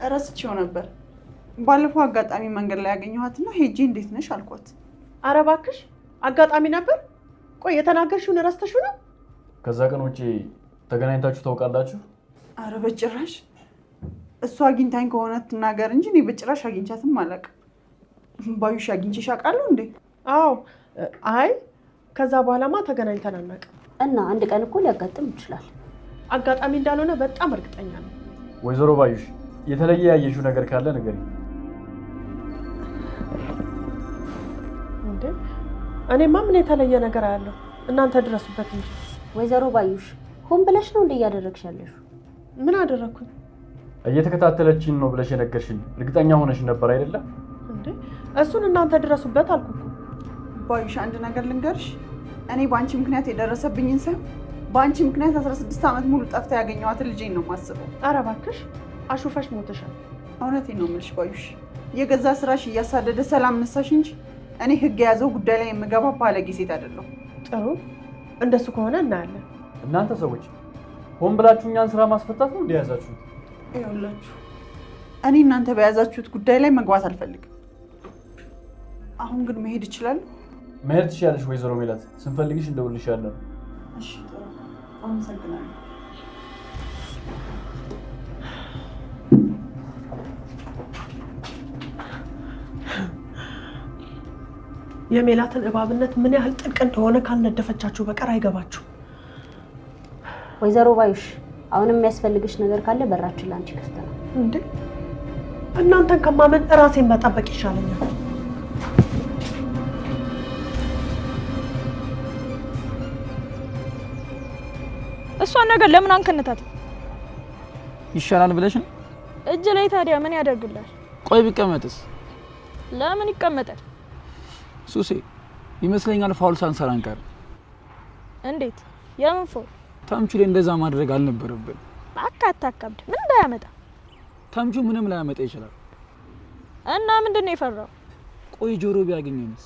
እረስቼው ነበር። ባለፈው አጋጣሚ መንገድ ላይ ያገኘኋትና ሄጄ እንዴት ነሽ አልኳት። ኧረ እባክሽ አጋጣሚ ነበር። ቆይ የተናገርሽውን እረስተሽው ነው? ከዛ ቀን ውጪ ተገናኝታችሁ ታውቃላችሁ? ኧረ በጭራሽ። እሱ አግኝታኝ ከሆነ ትናገር እንጂ እኔ በጭራሽ አግኝቻትም አላውቅም። ባዩሽ አግኝቼሽ አውቃለሁ እንዴ? አዎ። አይ ከዛ በኋላማ ተገናኝተን አናውቅም። እና አንድ ቀን እኮ ሊያጋጥም ይችላል። አጋጣሚ እንዳልሆነ በጣም እርግጠኛ ነው። ወይዘሮ ባዩሽ የተለየ ያየሽው ነገር ካለ ንገሪኝ። እንዴ እኔማ ምን የተለየ ነገር አያለሁ? እናንተ ድረሱበት እንጂ። ወይዘሮ ባዩሽ ሆን ብለሽ ነው እንዴ እያደረግሽ ያለሽው? ምን አደረግኩኝ? እየተከታተለችኝ ነው ብለሽ የነገርሽኝ እርግጠኛ ሆነሽ ነበር አይደለም? እንዴ እሱን እናንተ ድረሱበት አልኩ እኮ። ባዩሽ አንድ ነገር ልንገርሽ፣ እኔ በአንቺ ምክንያት የደረሰብኝን ሳይሆን በአንቺ ምክንያት 16 ዓመት ሙሉ ጠፍታ ያገኘኋትን ልጄን ነው የማስበው። ኧረ እባክሽ አሹፈሽ ሞተሻል። እውነቴን ነው የምልሽ ባዩሽ፣ የገዛ ስራሽ እያሳደደ ሰላም ነሳሽ እንጂ እኔ ህግ የያዘው ጉዳይ ላይ የምገባ ባለጌ ሴት አይደለሁም። ጥሩ፣ እንደሱ ከሆነ እናያለን። እናንተ ሰዎች ሆን ብላችሁ እኛን ስራ ማስፈታት ነው እንደያዛችሁት? ይኸውላችሁ እኔ እናንተ በያዛችሁት ጉዳይ ላይ መግባት አልፈልግም። አሁን ግን መሄድ እችላለሁ? መሄድ ትችያለሽ ወይዘሮ ሜላት፣ ስንፈልግሽ እንደውልሻለን። እሺ ጥሩ፣ አመሰግናለሁ። የሜላትን እባብነት ምን ያህል ጥልቅ እንደሆነ ካልነደፈቻችሁ በቀር አይገባችሁ። ወይዘሮ ባዩሽ አሁንም የሚያስፈልግሽ ነገር ካለ በራችን ለአንቺ ክፍት ነው። እንዴ እናንተን ከማመን እራሴን መጠበቅ ይሻለኛል። እሷን ነገር ለምን አንከነታት? ይሻላል ብለሽ ነው? እጅ ላይ ታዲያ ምን ያደርግላል? ቆይ ቢቀመጥስ? ለምን ይቀመጣል? ሱሴ ይመስለኛል foul ሳንሰራ አንቀር። እንዴት? የምን foul? ተምቹ ላይ እንደዛ ማድረግ አልነበረብን። እባክህ አታካብድ። ምን እንዳያመጣ። ተምቹ ምንም ላያመጣ ይችላል። እና ምንድን ነው የፈራው? ቆይ ጆሮ ቢያገኘንስ?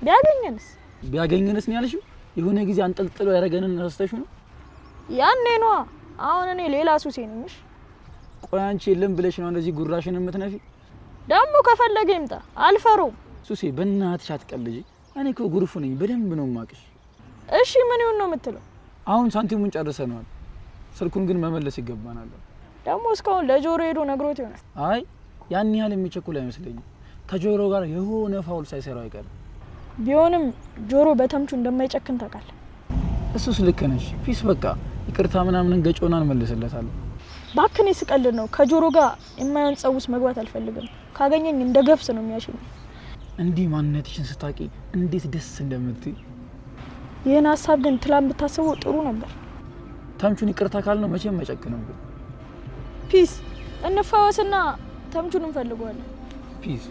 ቢያገኘንስ? ቢያገኘንስ ነው ያልሽው? የሆነ ጊዜ አንጠልጥሎ ያደረገንን ረስተሽው ነው? ያኔ ነዋ። አሁን እኔ ሌላ ሱሴ ነኝ። እሺ ቆይ አንቺ የለም ብለሽ ነው እንደዚህ ጉራሽን የምትነፊ? ደግሞ ከፈለገ ይምጣ፣ አልፈሩም። ሱሴ በእናትሽ አትቀልጂ። እኔ እኮ ጉርፉ ነኝ፣ በደንብ ነው የማውቅሽ። እሺ ምን ይሁን ነው የምትለው? አሁን ሳንቲሙን ጨርሰነዋል። ስልኩን ግን መመለስ ይገባናል። ደግሞ እስካሁን ለጆሮ ሄዶ ነግሮት ይሆናል። አይ ያን ያህል የሚቸኩል አይመስለኝም። ከጆሮ ጋር የሆነ foul ሳይሰራው አይቀርም። ቢሆንም ጆሮ በተምቹ እንደማይጨክን ታውቃለህ። እሱስ ልክ ነሽ። Peace በቃ ይቅርታ ምናምን ገጮና እንመልስለታለን። እባክህ እኔ ስቀልድ ነው። ከጆሮ ጋር የማይሆን ጸብ ውስጥ መግባት አልፈልግም። ካገኘኝ እንደ ገብስ ነው የሚያሸኝ። እንዲህ ማንነትሽን ስታቂ እንዴት ደስ እንደምትይ። ይህን ሀሳብ ግን ትላንት ብታስበው ጥሩ ነበር። ተምቹን ይቅርታ ካልነው መቼም አይጨክንብን። Peace እንፈወስና ተምቹን እንፈልገዋለን። Peace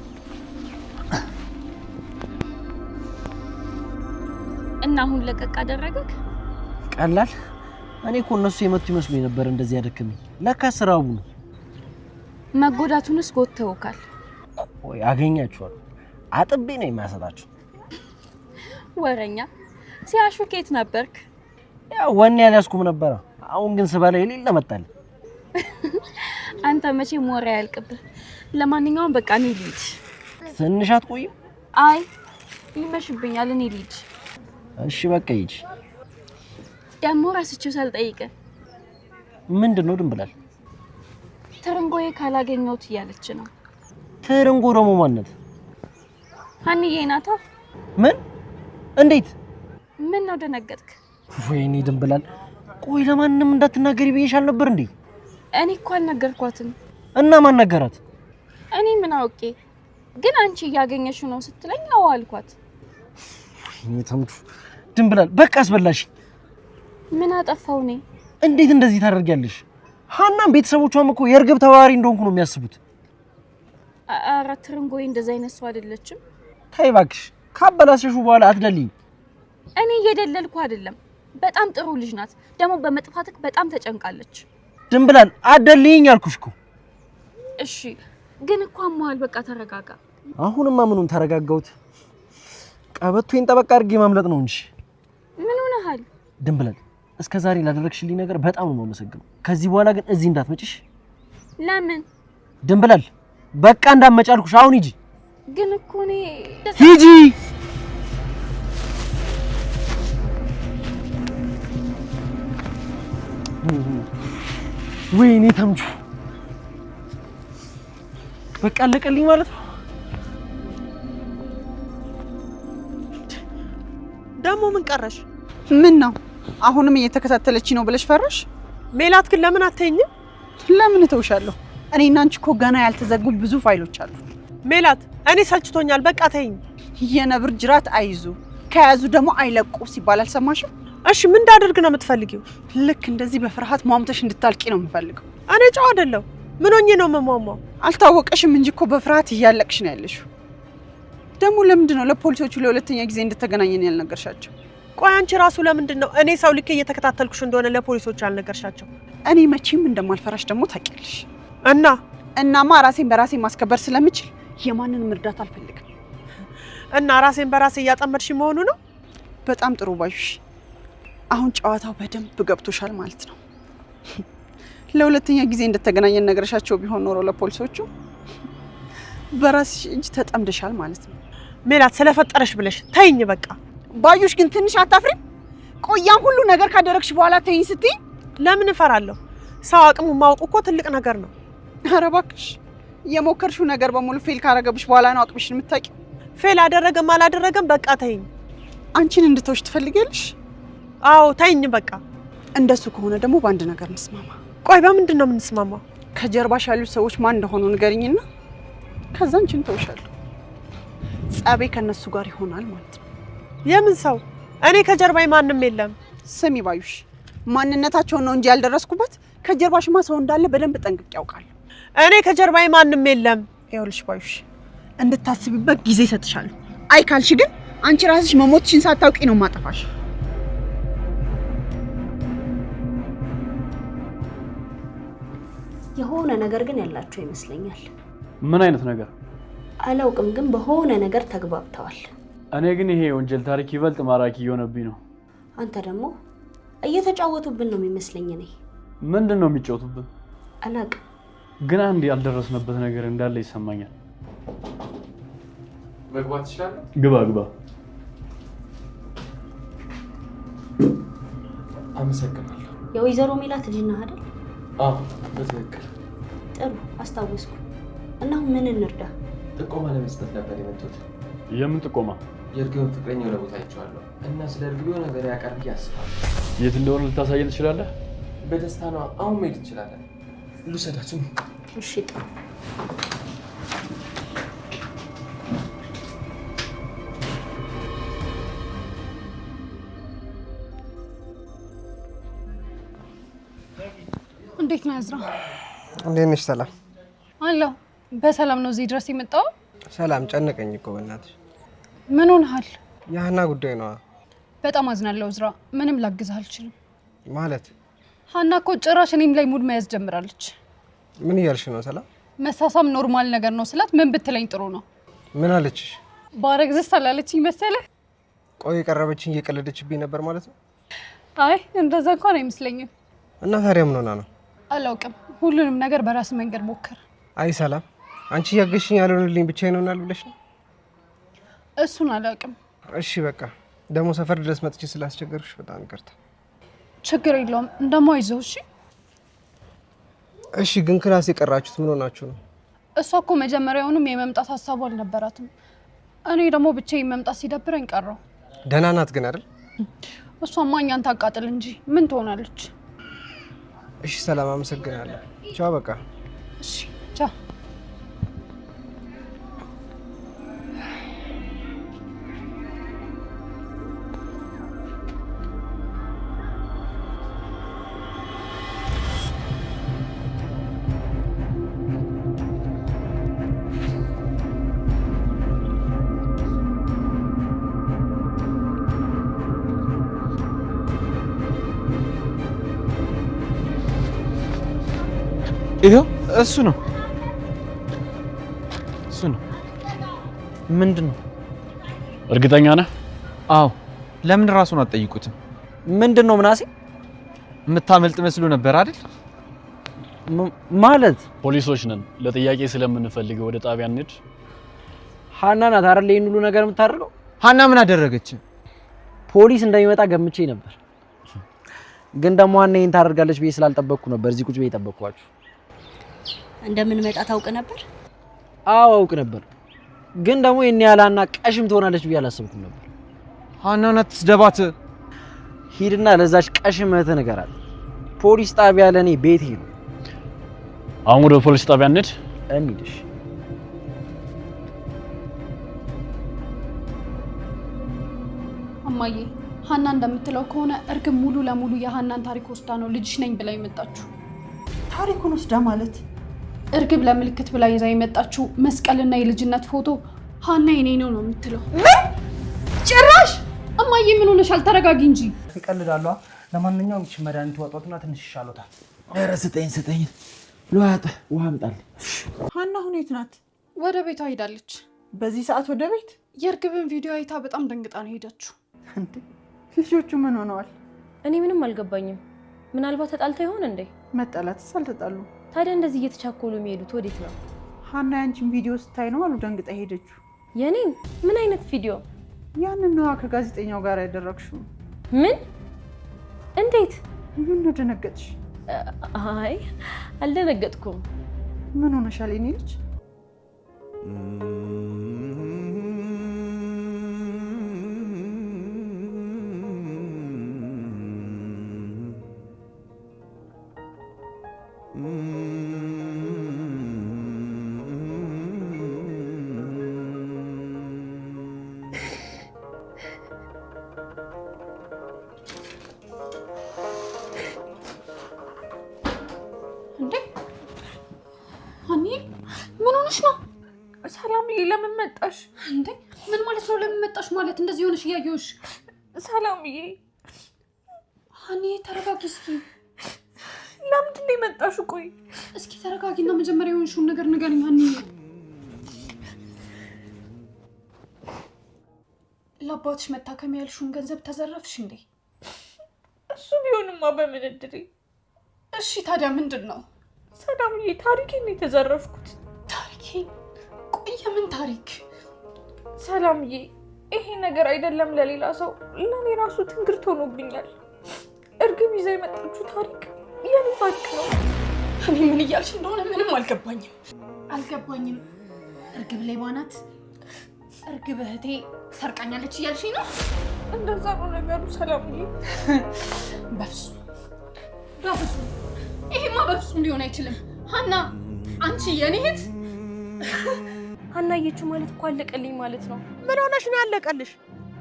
እና አሁን ለቀቅ አደረገክ? ቀላል። እኔ እኮ እነሱ የመቱ ይመስሉኝ ነበር እንደዚህ ያደከመኝ። ለካ ስራው ነው። መጎዳቱንስ ጎድተውካል። ቆይ አገኛችኋለሁ። አጥቤ ነው የማያሰጣችሁ። ወረኛ ሲያሹ ኬት ነበርክ? ያው ወኔ ያልያዝኩም ነበረ። አሁን ግን ስበላ የሌለ መጣልኝ። አንተ መቼም ወሬ አያልቅብህ። ለማንኛውም በቃ እኔ ልሂድ። ትንሽ አትቆይም? አይ ይመሽብኛል፣ እኔ ልሂድ። እሺ በቃ ሂጂ። ደግሞ ረስቼው ሳልጠይቅህ። ምንድን ነው ድንብላል? ትርንጎዬ ካላገኘሁት እያለች ነው። ትርንጎ ደግሞ ማነት? ሀንዬ ናታ። ምን? እንዴት? ምን ነው ደነገጥክ? ወይኔ ድንብላል፣ ቆይ ለማንም እንዳትናገሪ ብዬሽ አልነበር እንዴ? እኔ እኮ አልነገርኳትም። እና ማን ነገራት? እኔ ምን አውቄ፣ ግን አንቺ እያገኘሽው ነው ስትለኝ አዎ አልኳት። ወይኔ ተምቹ፣ ድንብላል በቃ አስበላሽ። ምን አጠፋው እኔ? እንዴት እንደዚህ ታደርጊያለሽ? ሀናም ቤተሰቦቿም እኮ የእርግብ ተባባሪ እንደሆንኩ ነው የሚያስቡት። ኧረ ትርንጎዬ እንደዛ አይነት ሰው አይደለችም። ተይ እባክሽ፣ ካበላሸሽው በኋላ አትደልይኝ። እኔ እየደለልኩ አይደለም። በጣም ጥሩ ልጅ ናት። ደግሞ በመጥፋትክ በጣም ተጨንቃለች። ድንብላል አትደልይኝ አልኩሽ እኮ። እሺ ግን እኮ አሞሃል። በቃ ተረጋጋ። አሁንማ ምኑን ተረጋጋሁት? ቀበቶዬን ጠበቅ አድርጌ ማምለጥ ነው እንጂ። ምን ሆነሃል? ድንብላል እስከ ዛሬ ላደረግሽልኝ ነገር በጣም ነው የማመሰግነው። ከዚህ በኋላ ግን እዚህ እንዳትመጭሽ። ለምን? ድንብላል በቃ እንዳትመጪ አልኩሽ። አሁን ሂጂ። ግን እኮ እኔ ሂጂ። ወይኔ ተምቹ፣ በቃ አለቀልኝ ማለት ነው። ደግሞ ምን ቀረሽ? ምን ነው አሁንም እየተከታተለች ነው ብለሽ ፈራሽ? ሜላት ግን ለምን አትይኝም? ለምን እተውሻለሁ? እኔና አንቺ እኮ ገና ያልተዘጉ ብዙ ፋይሎች አሉ። ሜላት እኔ ሰልችቶኛል፣ በቃ ተይኝ። የነብር ጅራት አይዙ ከያዙ ደግሞ አይለቁ ሲባል አልሰማሽም? እሺ ምን እንዳደርግ ነው የምትፈልጊው? ልክ እንደዚህ በፍርሃት ሟምተሽ እንድታልቂ ነው የምፈልገው። እኔ ጨው አይደለሁ። ምን ሆኜ ነው የምሟሟው? አልታወቀሽም እንጂ እኮ በፍርሃት እያለቅሽ ነው ያለሽው። ደግሞ ለምንድን ነው ለፖሊሶቹ ለሁለተኛ ጊዜ እንድተገናኘን ያልነገርሻቸው? ቆይ አንቺ ራሱ ለምንድን ነው እኔ ሰው ልኬ እየተከታተልኩሽ እንደሆነ ለፖሊሶቹ ያልነገርሻቸው? እኔ መቼም እንደማልፈራሽ ደግሞ ታውቂያለሽ። እና እናማ ራሴን በራሴ ማስከበር ስለምችል የማንንም እርዳታ አልፈልግም። እና ራሴን በራሴ እያጠመድሽ መሆኑ ነው? በጣም ጥሩ ባዩሽ፣ አሁን ጨዋታው በደንብ ገብቶሻል ማለት ነው። ለሁለተኛ ጊዜ እንደተገናኘን ነገርሻቸው ቢሆን ኖሮ ለፖሊሶቹ በራስሽ እጅ ተጠምደሻል ማለት ነው። ሜላት ስለፈጠረሽ ብለሽ ተይኝ በቃ። ባዩሽ ግን ትንሽ አታፍሪም? ቆያም ሁሉ ነገር ካደረግሽ በኋላ ተይኝ ስትይ ለምን እፈራለሁ? ሰው አቅሙ ማወቅ እኮ ትልቅ ነገር ነው። ኧረ እባክሽ የሞከርሽው ነገር በሙሉ fail ካረገብሽ በኋላ ነው አቅምሽን የምታውቂው። Fail አደረገም አላደረገም በቃ ተይኝ። አንቺን እንድተውሽ ትፈልጊያለሽ? አዎ ተይኝ በቃ። እንደሱ ከሆነ ደግሞ በአንድ ነገር እንስማማ። ቆይ በምንድን ነው የምንስማማው? ከጀርባሽ ያሉት ሰዎች ማን እንደሆኑ ንገሪኝና ከዛ አንቺን ተውሻለሁ። ጸቤ ከነሱ ጋር ይሆናል ማለት ነው። የምን ሰው? እኔ ከጀርባዬ ማንም የለም። ስሚ ባዩሽ፣ ማንነታቸውን ነው እንጂ ያልደረስኩበት ከጀርባሽማ ሰው እንዳለ በደንብ ጠንቅቄ ያውቃለሁ። እኔ ከጀርባዬ ማንም የለም። ይኸውልሽ ባዩሽ፣ እንድታስቢበት ጊዜ እሰጥሻለሁ። አይ ካልሽ ግን አንቺ ራስሽ መሞትሽን ሳታውቂ ነው ማጠፋሽ። የሆነ ነገር ግን ያላቸው ይመስለኛል። ምን አይነት ነገር አላውቅም፣ ግን በሆነ ነገር ተግባብተዋል። እኔ ግን ይሄ የወንጀል ታሪክ ይበልጥ ማራኪ እየሆነብኝ ነው። አንተ ደግሞ እየተጫወቱብን ነው የሚመስለኝ። እኔ ምንድን ነው የሚጫወቱብን? አላውቅም፣ ግን አንድ ያልደረስንበት ነገር እንዳለ ይሰማኛል። መግባት እችላለሁ? ግባ ግባ። አመሰግናለሁ። የወይዘሮ ሜላት ልጅ ነህ አይደል? አዎ በትክክል። ጥሩ አስታወስኩ። እና አሁን ምን እንርዳ? ጥቆማ ለመስጠት ነበር የመጡት። የምን ጥቆማ? የእርግብን ፍቅረኛ የሆነ ቦታ አይቼዋለሁ እና ስለ እርግብ የሆነ ነገር ያውቃል ብዬ አስባለሁ። የት እንደሆነ ልታሳየን ትችላለህ? በደስታ ነው። አሁን መሄድ እንችላለን። ልውሰዳችሁ። እሺ ጥሩ። እንዴት ነው እዝራ? እንዴት ነሽ? ሰላም አለሁ። በሰላም ነው እዚህ ድረስ የመጣው? ሰላም ጨነቀኝ እኮ በእናትሽ። ምን ሆነሃል? የሀና ጉዳይ ነዋ። በጣም አዝናለሁ እዝራ። ምንም ላግዝህ አልችልም። ማለት? ሀና እኮ ጭራሽ እኔም ላይ mood መያዝ ጀምራለች። ምን እያልሽ ነው ሰላም? መሳሳም normal ነገር ነው ስላት ምን ብትለኝ ጥሩ ነው? ምን አለችሽ? ባረግዝስ አላለችኝ መሰለህ? ቆይ የቀረበችኝ እየቀለደችብኝ ነበር ማለት ነው? አይ እንደዛ እንኳን አይመስለኝም። እና ታዲያ ምን ሆና ነው? አላውቅም። ሁሉንም ነገር በራስ መንገድ ሞክር። አይ ሰላም፣ አንቺ እያገዝሽኝ ያልሆንልኝ ብቻዬን እሆናለሁ ብለሽ ነው? እሱን አላውቅም። እሺ በቃ ደግሞ ሰፈር ድረስ መጥቼ ስላስቸገርኩሽ በጣም ይቅርታ። ችግር የለውም። እንደማይዘው እሺ። እሺ ግን class የቀራችሁት ምን ሆናችሁ ነው? እሷ እኮ መጀመሪያውንም የመምጣት ሀሳቡ አልነበራትም። እኔ ደግሞ ብቻዬን መምጣት ሲደብረኝ ቀረው። ደህና ናት ግን አይደል? እሷማ እኛን ታቃጥል እንጂ ምን ትሆናለች? እሺ ሰላም፣ አመሰግናለሁ። ቻው በቃ። እሺ ቻው። ይኸው እሱ ነው እሱ ነው። ምንድን ነው? እርግጠኛ ነህ? አዎ። ለምን ራሱን አትጠይቁትም? ምንድን ነው ምናሴ? የምታመልጥ መስሎ ነበር አይደል? ማለት ፖሊሶች ነን። ለጥያቄ ስለምንፈልገው ወደ ጣቢያ እንሂድ። ሀና ናት አይደል ይሄን ሁሉ ነገር የምታደርገው? ሀና ምን አደረገች? ፖሊስ እንደሚመጣ ገምቼ ነበር፣ ግን ደግሞ ሀና ይሄን ታደርጋለች ብዬ ስላልጠበቅኩ ነበር እዚህ ቁጭ ብዬ የጠበቅኳችሁ። እንደምንመጣ ታውቅ ነበር? አዎ አውቅ ነበር፣ ግን ደግሞ የኔ ያላና ቀሽም ትሆናለች ብዬ አላሰብኩም ነበር። ሀናን አትስደባት። ሂድና ለዛች ቀሽም እህትህ ንገራት። ፖሊስ ጣቢያ ለእኔ ቤቴ ነው። አሁን ወደ ፖሊስ ጣቢያ እንሂድ። እንሂድ። እሺ። እማዬ ሀና እንደምትለው ከሆነ እርግብ ሙሉ ለሙሉ የሀናን ታሪክ ወስዳ ነው ልጅሽ ነኝ ብላ የመጣችው። ታሪኩን ወስዳ ማለት? እርግብ ለምልክት ብላ ይዛ የመጣችው መስቀልና የልጅነት ፎቶ ሀና የኔ ነው ነው የምትለው። ምን ጭራሽ! እማዬ ምን ሆነሻል? ተረጋጊ እንጂ። ይቀልዳሉ። ለማንኛውም ይህች መድኃኒት ዋጧትና ትንሽ ይሻሎታል። ኧረ ስጠኝ ስጠኝ፣ ልዋጥ፣ ውሃ አምጣልኝ። ሀና አሁን የት ናት? ወደ ቤቷ ሄዳለች። በዚህ ሰዓት ወደ ቤት? የእርግብን ቪዲዮ አይታ በጣም ደንግጣ ነው ሄደችው። እንዴ ልጆቹ ምን ሆነዋል? እኔ ምንም አልገባኝም። ምናልባት ተጣልተው ይሆን እንዴ? መጣላትስ አልተጣሉም። ታዲያ እንደዚህ እየተቻኮሉ የሚሄዱት ወዴት ነው? ሀና ያንቺን ቪዲዮ ስታይ ነው አሉ ደንግጣ ሄደችው። የኔን? ምን አይነት ቪዲዮ? ያንን ነዋ ከጋዜጠኛው ጋር ያደረግሽው። ምን? እንዴት? ምን ነው ደነገጥሽ? አይ አልደነገጥኩም። ምን ሆነሻል የኔ ልጅ? እንዴ ሀኒ ምን ሆነሽ ነው? ሰላምዬ ለምን መጣሽ? እንዴ ምን ማለት ነው ለምን መጣሽ ማለት? እንደዚህ ሆነሽ እያየሁሽ። ሰላምዬ ሀኒ ተረጋጊ እስኪ። ለምንድን ነው የመጣሽው? ቆይ እስኪ ተረጋጊና መጀመሪያ የሆንሽውን ነገር ንገሪኝ ሀኒ። ለአባትሽ መታከሚያ ያልሽውን ገንዘብ ተዘረፍሽ እንዴ? እሱ ቢሆንማ በምን እድሌ። እሺ ታዲያ ምንድን ነው? ሰላምዬ ታሪኬን ነው የተዘረፍኩት። ታሪኬን? ቆይ የምን ታሪክ? ሰላምዬ ይሄ ነገር አይደለም ለሌላ ሰው ለእኔ ራሱ ትንግርት ሆኖብኛል። እርግብ ይዛ የመጣችው ታሪክ የኔ ታሪክ ነው። እኔ ምን እያልሽ እንደሆነ ምንም አልገባኝም አልገባኝም። እርግብ ሌባ ናት፣ እርግብ እህቴ ሰርቃኛለች እያልሽኝ ነው? እንደዛ ነው ነገሩ ሰላምዬ። በፍጹም በፍጹም፣ ይሄማ በፍጹም ሊሆን አይችልም። ሀና አንቺ የኔ እህት ሀና አየችው ማለት እኮ አለቀልኝ ማለት ነው። ምን ሆነሽ ነው ያለቀልሽ?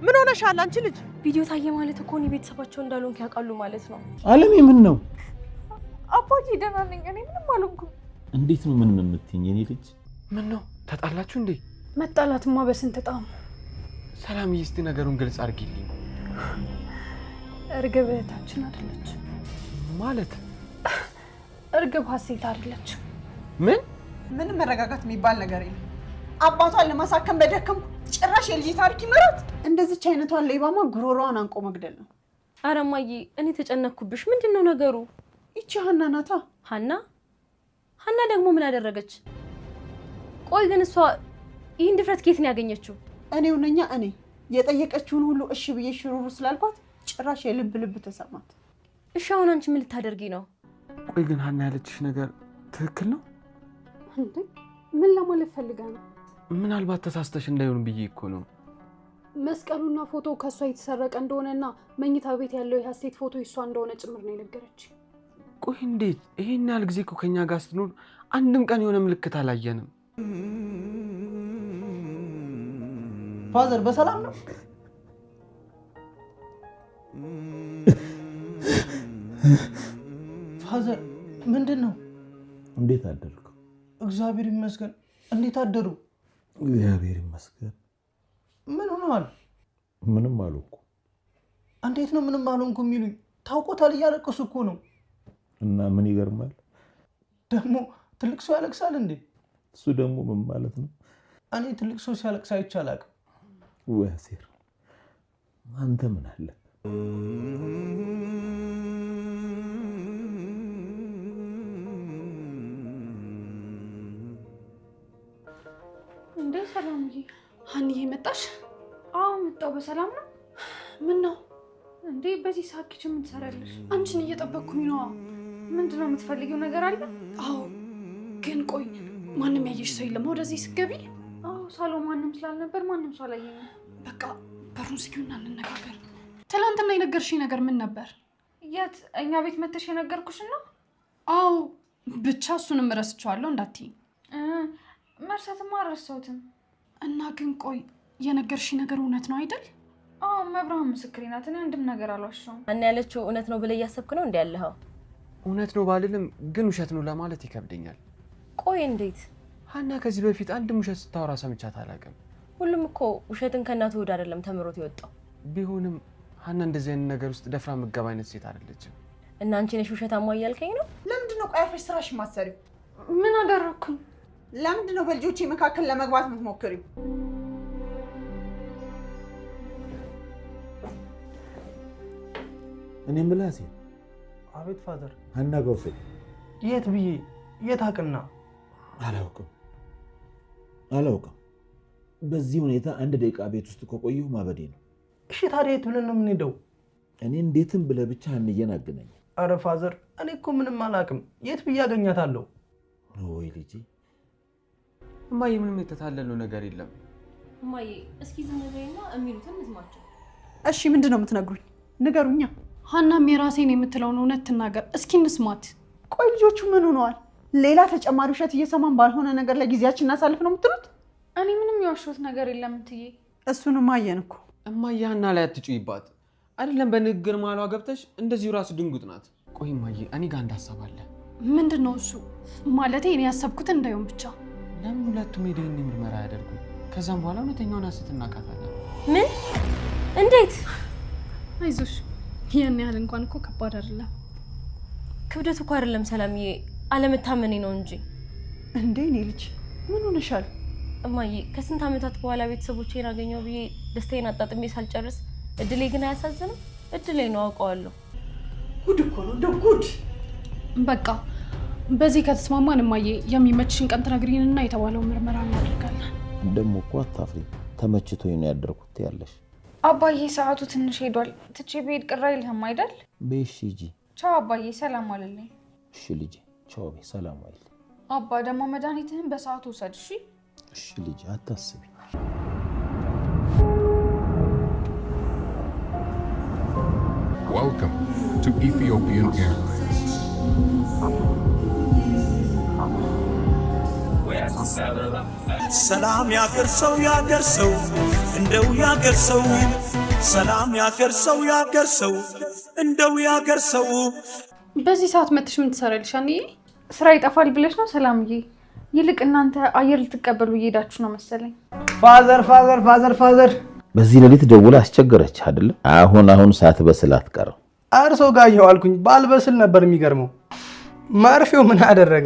ምን ሆነሻል አንቺ ልጅ? ቪዲዮ ታየ ማለት እኮ እኔ ቤተሰባቸው እንዳልሆንኩ ያውቃሉ ማለት ነው። አለሜ ምን ነው? አባዬ ደህና ነኝ፣ እኔ ምንም አልሆንኩም። እንዴት ነው ምንም የምትይኝ የኔ ልጅ? ምን ነው ተጣላችሁ እንዴ? መጣላትማ በስንት ጣም። ሰላምዬ እስቲ ነገሩን ግልጽ አድርጊልኝ። እርግብ እህታችን አይደለች ማለት? እርግብ ሀሴት አይደለች። ምን? ምንም መረጋጋት የሚባል ነገር የለም። አባቷን ለማሳከም በደከምኩ ጭራሽ የልጅ ታሪክ ይመራት። እንደዚች አይነቷን ሌባማ ጉሮሮዋን አንቆ መግደል ነው። ኧረ እማዬ እኔ ተጨነኩብሽ። ምንድን ነው ነገሩ? ይቺ ሀና ናታ። ሀና? ሀና ደግሞ ምን አደረገች? ቆይ ግን እሷ ይህን ድፍረት ከየት ነው ያገኘችው? እኔው ነኛ እኔ የጠየቀችውን ሁሉ እሺ ብዬ ሽሩሩ ስላልኳት ጭራሽ የልብ ልብ ተሰማት። እሺ አሁን አንቺ ምን ልታደርጊ ነው? ቆይ ግን ሀና ያለችሽ ነገር ትክክል ነው? እንዴ ምን ለማለት ፈልጋ ነው? ምናልባት ተሳስተሽ እንዳይሆን ብዬ እኮ ነው። መስቀሉና ፎቶ ከእሷ የተሰረቀ እንደሆነና መኝታ ቤት ያለው የሀሴት ፎቶ የእሷ እንደሆነ ጭምር ነው የነገረች። ቆይ እንዴት ይሄን ያህል ጊዜ እኮ ከኛ ጋር ስትኖር አንድም ቀን የሆነ ምልክት አላየንም። Father በሰላም ነው? Father ምንድን ነው? እንዴት አደርኩ? እግዚአብሔር ይመስገን። እንዴት አደሩ? እግዚአብሔር ይመስገን። ምን ሆነዋል? ምንም አልሆንኩም። እንዴት ነው ምንም አልሆንኩም የሚሉኝ? ታውቆታል፣ እያለቀሱ እኮ ነው። እና ምን ይገርማል ደግሞ ትልቅ ሰው ያለቅሳል እንዴ? እሱ ደግሞ ምን ማለት ነው? እኔ ትልቅ ሰው ሲያለቅስ አይቼ አላውቅም። ወይ አሴር፣ አንተ ምን አለ? እንዴ ሰላምዬ፣ ሀኒዬ መጣሽ? አዎ መጣሁ። በሰላም ነው? ምን ነው እንዴ በዚህ ሰዓት kitchen ምን ትሰሪያለሽ? አንቺን እየጠበቅኩኝ ነዋ። ምንድን ነው የምትፈልጊው ነገር አለ? አዎ ግን ቆይ ማንም ያየሽ ሰው የለም ወደዚህ ስትገቢ? አዎ ሳሎን ማንም ስላልነበር ማንም ሰው አላየኝም። በቃ በሩን ዝጊውና እንነጋገር። ትናንትና የነገርሽኝ ነገር ምን ነበር? የት? እኛ ቤት መተሽ የነገርኩሽ ነው? አዎ ብቻ እሱንም እረስቸዋለሁ እንዳትዪ። መርሳትማ አልረሳሁትም። እና ግን ቆይ የነገርሽኝ ነገር እውነት ነው አይደል? አዎ መብርሃን ምስክሬ ናት። እኔ አንድም ነገር አልዋሸሁም። እና ያለችው እውነት ነው ብለህ እያሰብክ ነው እንዴ ያለኸው? እውነት ነው ባልልም ግን ውሸት ነው ለማለት ይከብደኛል። ቆይ እንዴት? ሀና ከዚህ በፊት አንድም ውሸት ስታወራ ሰምቻት አላውቅም። ሁሉም እኮ ውሸትን ከእናቱ ሆድ አይደለም ተምሮት የወጣው። ቢሆንም ሀና እንደዚህ አይነት ነገር ውስጥ ደፍራ ምገባ አይነት ሴት አይደለችም። እና አንቺ ነሽ ውሸታማ እያልከኝ ነው? ለምንድን ነው ቆይ አርፈሽ ስራሽ ማሰሪው? ምን አደረኩኝ? ለምንድን ነው በልጆቼ መካከል ለመግባት የምትሞክሪው? እኔ ምላሴ። አቤት father። ሀና ጋር ውሰድ። የት ብዬ የት አቅና? አላውቅም አላውቅም። በዚህ ሁኔታ አንድ ደቂቃ ቤት ውስጥ ከቆየሁ ማበዴ ነው። እሺ ታዲያ የት ብለን ነው የምንሄደው? እኔ እንዴትም ብለህ ብቻ ሀንዬን አገናኝ። አረ father እኔ እኮ ምንም አላውቅም። የት ብዬ አገኛታለሁ? ወይ ልጄ። እማዬ ምንም የተታለለው ነገር የለም። እማዬ እስኪ ዝም በይና የሚሉትን እንስማቸው። እሺ ምንድን ነው የምትነግሩኝ? ንገሩኛ። ሀናም የራሴን የምትለውን እውነት ትናገር እስኪ እንስማት። ቆይ ልጆቹ ምን ሆነዋል? ሌላ ተጨማሪ ውሸት እየሰማን ባልሆነ ነገር ላይ ጊዜያችን እናሳልፍ ነው የምትሉት? እኔ ምንም የዋሸሁት ነገር የለም እትዬ። እሱንማ አየን እኮ። እማዬ ሀና ላይ አትጩይባት። አይደለም በንግግር መሀሏ ገብተሽ እንደዚሁ ራሱ ድንጉጥ ናት። ቆይ እማዬ እኔ ጋር አንድ ሀሳብ አለ። ምንድን ነው እሱ? ማለቴ እኔ ያሰብኩት እንዳይሆን ብቻ። ለምን ሁለቱም የዲኤንኤ ምርመራ አያደርጉም? ከዛም በኋላ እውነተኛውን ሀሴት እናውቃታለን። ምን? እንዴት? አይዞሽ ያን ያህል እንኳን እኮ ከባድ አይደለም። ክብደቱ እኮ አይደለም ሰላምዬ፣ አለመታመኔ ነው እንጂ። እንዴ እኔ ልጅ ምን ሆነሻል? እማዬ ከስንት ዓመታት በኋላ ቤተሰቦቼን አገኘሁ ብዬ ደስታዬን አጣጥሜ ሳልጨርስ እድሌ ግን አያሳዝንም? እድሌ ነው አውቀዋለሁ። ጉድ እኮ ነው እንደው ጉድ። በቃ በዚህ ከተስማማን እማዬ የሚመችሽን ቀን ትነግሪንና የተባለውን ምርመራ እናደርጋለን። ደግሞ እኮ አታፍሪ፣ ተመችቶኝ ነው ያደርኩት ያለሽ። አባዬ ሰዓቱ ትንሽ ሄዷል። ትቼ ብሄድ ቅር አይልህም አይደል? በይ እሺ ሂጂ። ቻው አባዬ፣ ሰላም አለልኝ። እሺ ልጄ፣ ቻው በይ፣ ሰላም ዋይል። አባ ደግሞ መድኃኒትህን በሰዓቱ ውሰድ እሺ? እሺ ልጄ፣ አታስቢ። Welcome to Ethiopian Airlines. ሰላም ያገር ሰው ያገር ሰው እንደው ያገር ሰው ሰላም ያገር ሰው ያገር ሰው እንደው ያገር ሰው። በዚህ ሰዓት መጥተሽ ምን ትሰሪያለሽ አንዬ? ስራ ይጠፋል ብለሽ ነው ሰላምዬ? ይልቅ እናንተ አየር ልትቀበሉ እየሄዳችሁ ነው መሰለኝ። Father father father father፣ በዚህ ሌሊት ደውላ አስቸገረች አይደለ? አሁን አሁን ሳትበስል አትቀርም። እርሶ ጋር እየዋልኩኝ ባልበስል ነበር የሚገርመው። መርፌው ምን አደረገ?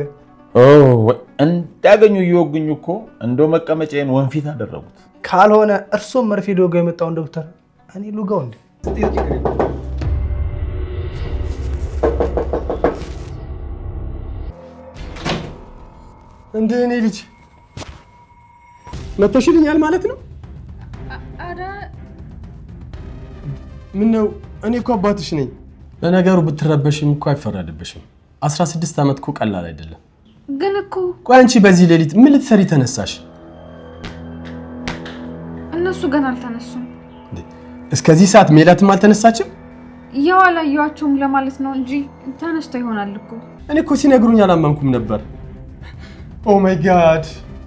እንዳገኙ እየወጉኝ እኮ እንደው መቀመጫዬን ወንፊት አደረጉት። ካልሆነ እርሶም መርፌ ሊወጋ የመጣውን ዶክተር እኔ ልውጋው እንዴ? እንደ እኔ ልጅ መተሽልኛል ማለት ነው? ኧረ ምነው እኔ እኮ አባትሽ ነኝ። ለነገሩ ብትረበሽም እኮ አይፈረድብሽም። 16 ዓመት እኮ ቀላል አይደለም። ግን እኮ ቆይ አንቺ በዚህ ሌሊት ምን ልትሰሪ ተነሳሽ? እነሱ ገና አልተነሱም። እስከዚህ ሰዓት ሜላትም አልተነሳችም? ያው አላየኋቸውም ለማለት ነው እንጂ ተነስቶ ይሆናል እኮ። እኔ እኮ ሲነግሩኝ አላመንኩም ነበር። Oh my God፣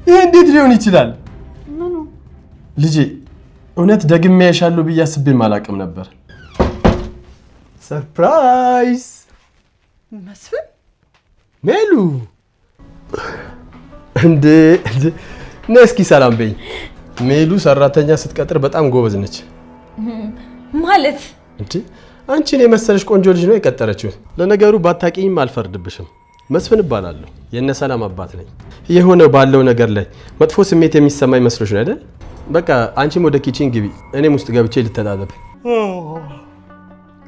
ይሄ እንዴት ሊሆን ይችላል? ምኑ ልጄ፣ እውነት ደግሜ ያሻለሁ ብዬ አስቤም አላውቅም ነበር። Surprise! መስፍን ሜሉ፣ እንዴ ነይ እስኪ ሰላም በይኝ። ሜሉ ሰራተኛ ስትቀጥር በጣም ጎበዝ ነች። ማለት እንዴ አንቺን የመሰለሽ ቆንጆ ልጅ ነው የቀጠረችው። ለነገሩ ባታቂኝም አልፈርድብሽም። መስፍን እባላለሁ፣ የነ ሰላም አባት ነኝ። የሆነ ባለው ነገር ላይ መጥፎ ስሜት የሚሰማኝ መስሎሽ ነው አይደል? በቃ አንቺም ወደ kitchen ግቢ፣ እኔም ውስጥ ገብቼ ልተጣጠብ።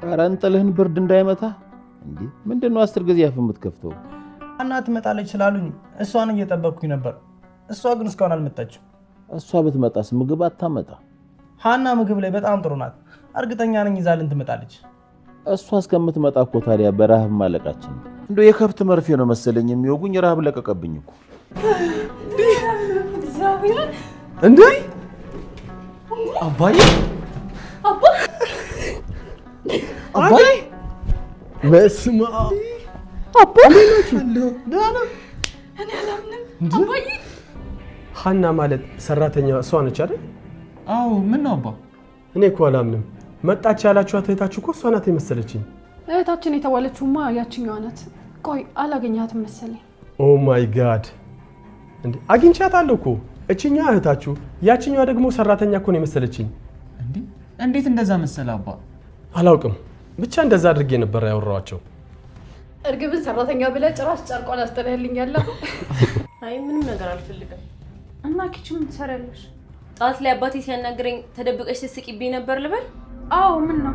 ኧረ እንጥልህን ብርድ እንዳይመታ። እንዴ ምንድን ነው 10 ጊዜ አፍ የምትከፍተው? ሀና ትመጣለች ስላሉኝ እሷን እየጠበቅኩኝ ነበር። እሷ ግን እስካሁን አልመጣችም። እሷ ብትመጣስ ምግብ አታመጣ? ሀና ምግብ ላይ በጣም ጥሩ ናት። እርግጠኛ ነኝ ይዛልን ትመጣለች። እሷ እስከምትመጣ እኮ ታዲያ በረሃብ ማለቃችን። እንደው የከብት መርፌ ነው መሰለኝ የሚወጉኝ፣ ረሃብ ለቀቀብኝ እኮ። እንዴ አባዬ አባ አባዬ በስመ አብ አባ ደህና እኔ አላምንም አባዬ። ሀና ማለት ሰራተኛ እሷ ነች አይደል? አዎ። ምን ነው አባ? እኔ እኮ አላምንም። መጣች ያላችኋት እህታችሁ እኮ እሷ ናት የመሰለችኝ። እህታችን የተባለችውማ ያችኛዋ ናት። ቆይ አላገኘሃትም መሰለኝ። Oh my God! እንዴ አግኝቻታለሁ እኮ። እችኛዋ እህታችሁ፣ ያችኛዋ ደግሞ ሰራተኛ እኮ ነው የመሰለችኝ። እንዴት እንደዛ መሰለ አባ? አላውቅም፣ ብቻ እንደዛ አድርጌ ነበር ያወራኋቸው። እርግብን ሰራተኛ ብለህ ጭራሽ ጨርቋን አስጥለህልኛል። አይ ምንም ነገር አልፈልግም። እና kitchen ምን ትሰሪያለሽ? ጠዋት ላይ አባቴ ሲያናግረኝ ተደብቀሽ ስትስቂብኝ ነበር ልበል? አዎ። ምን ነው?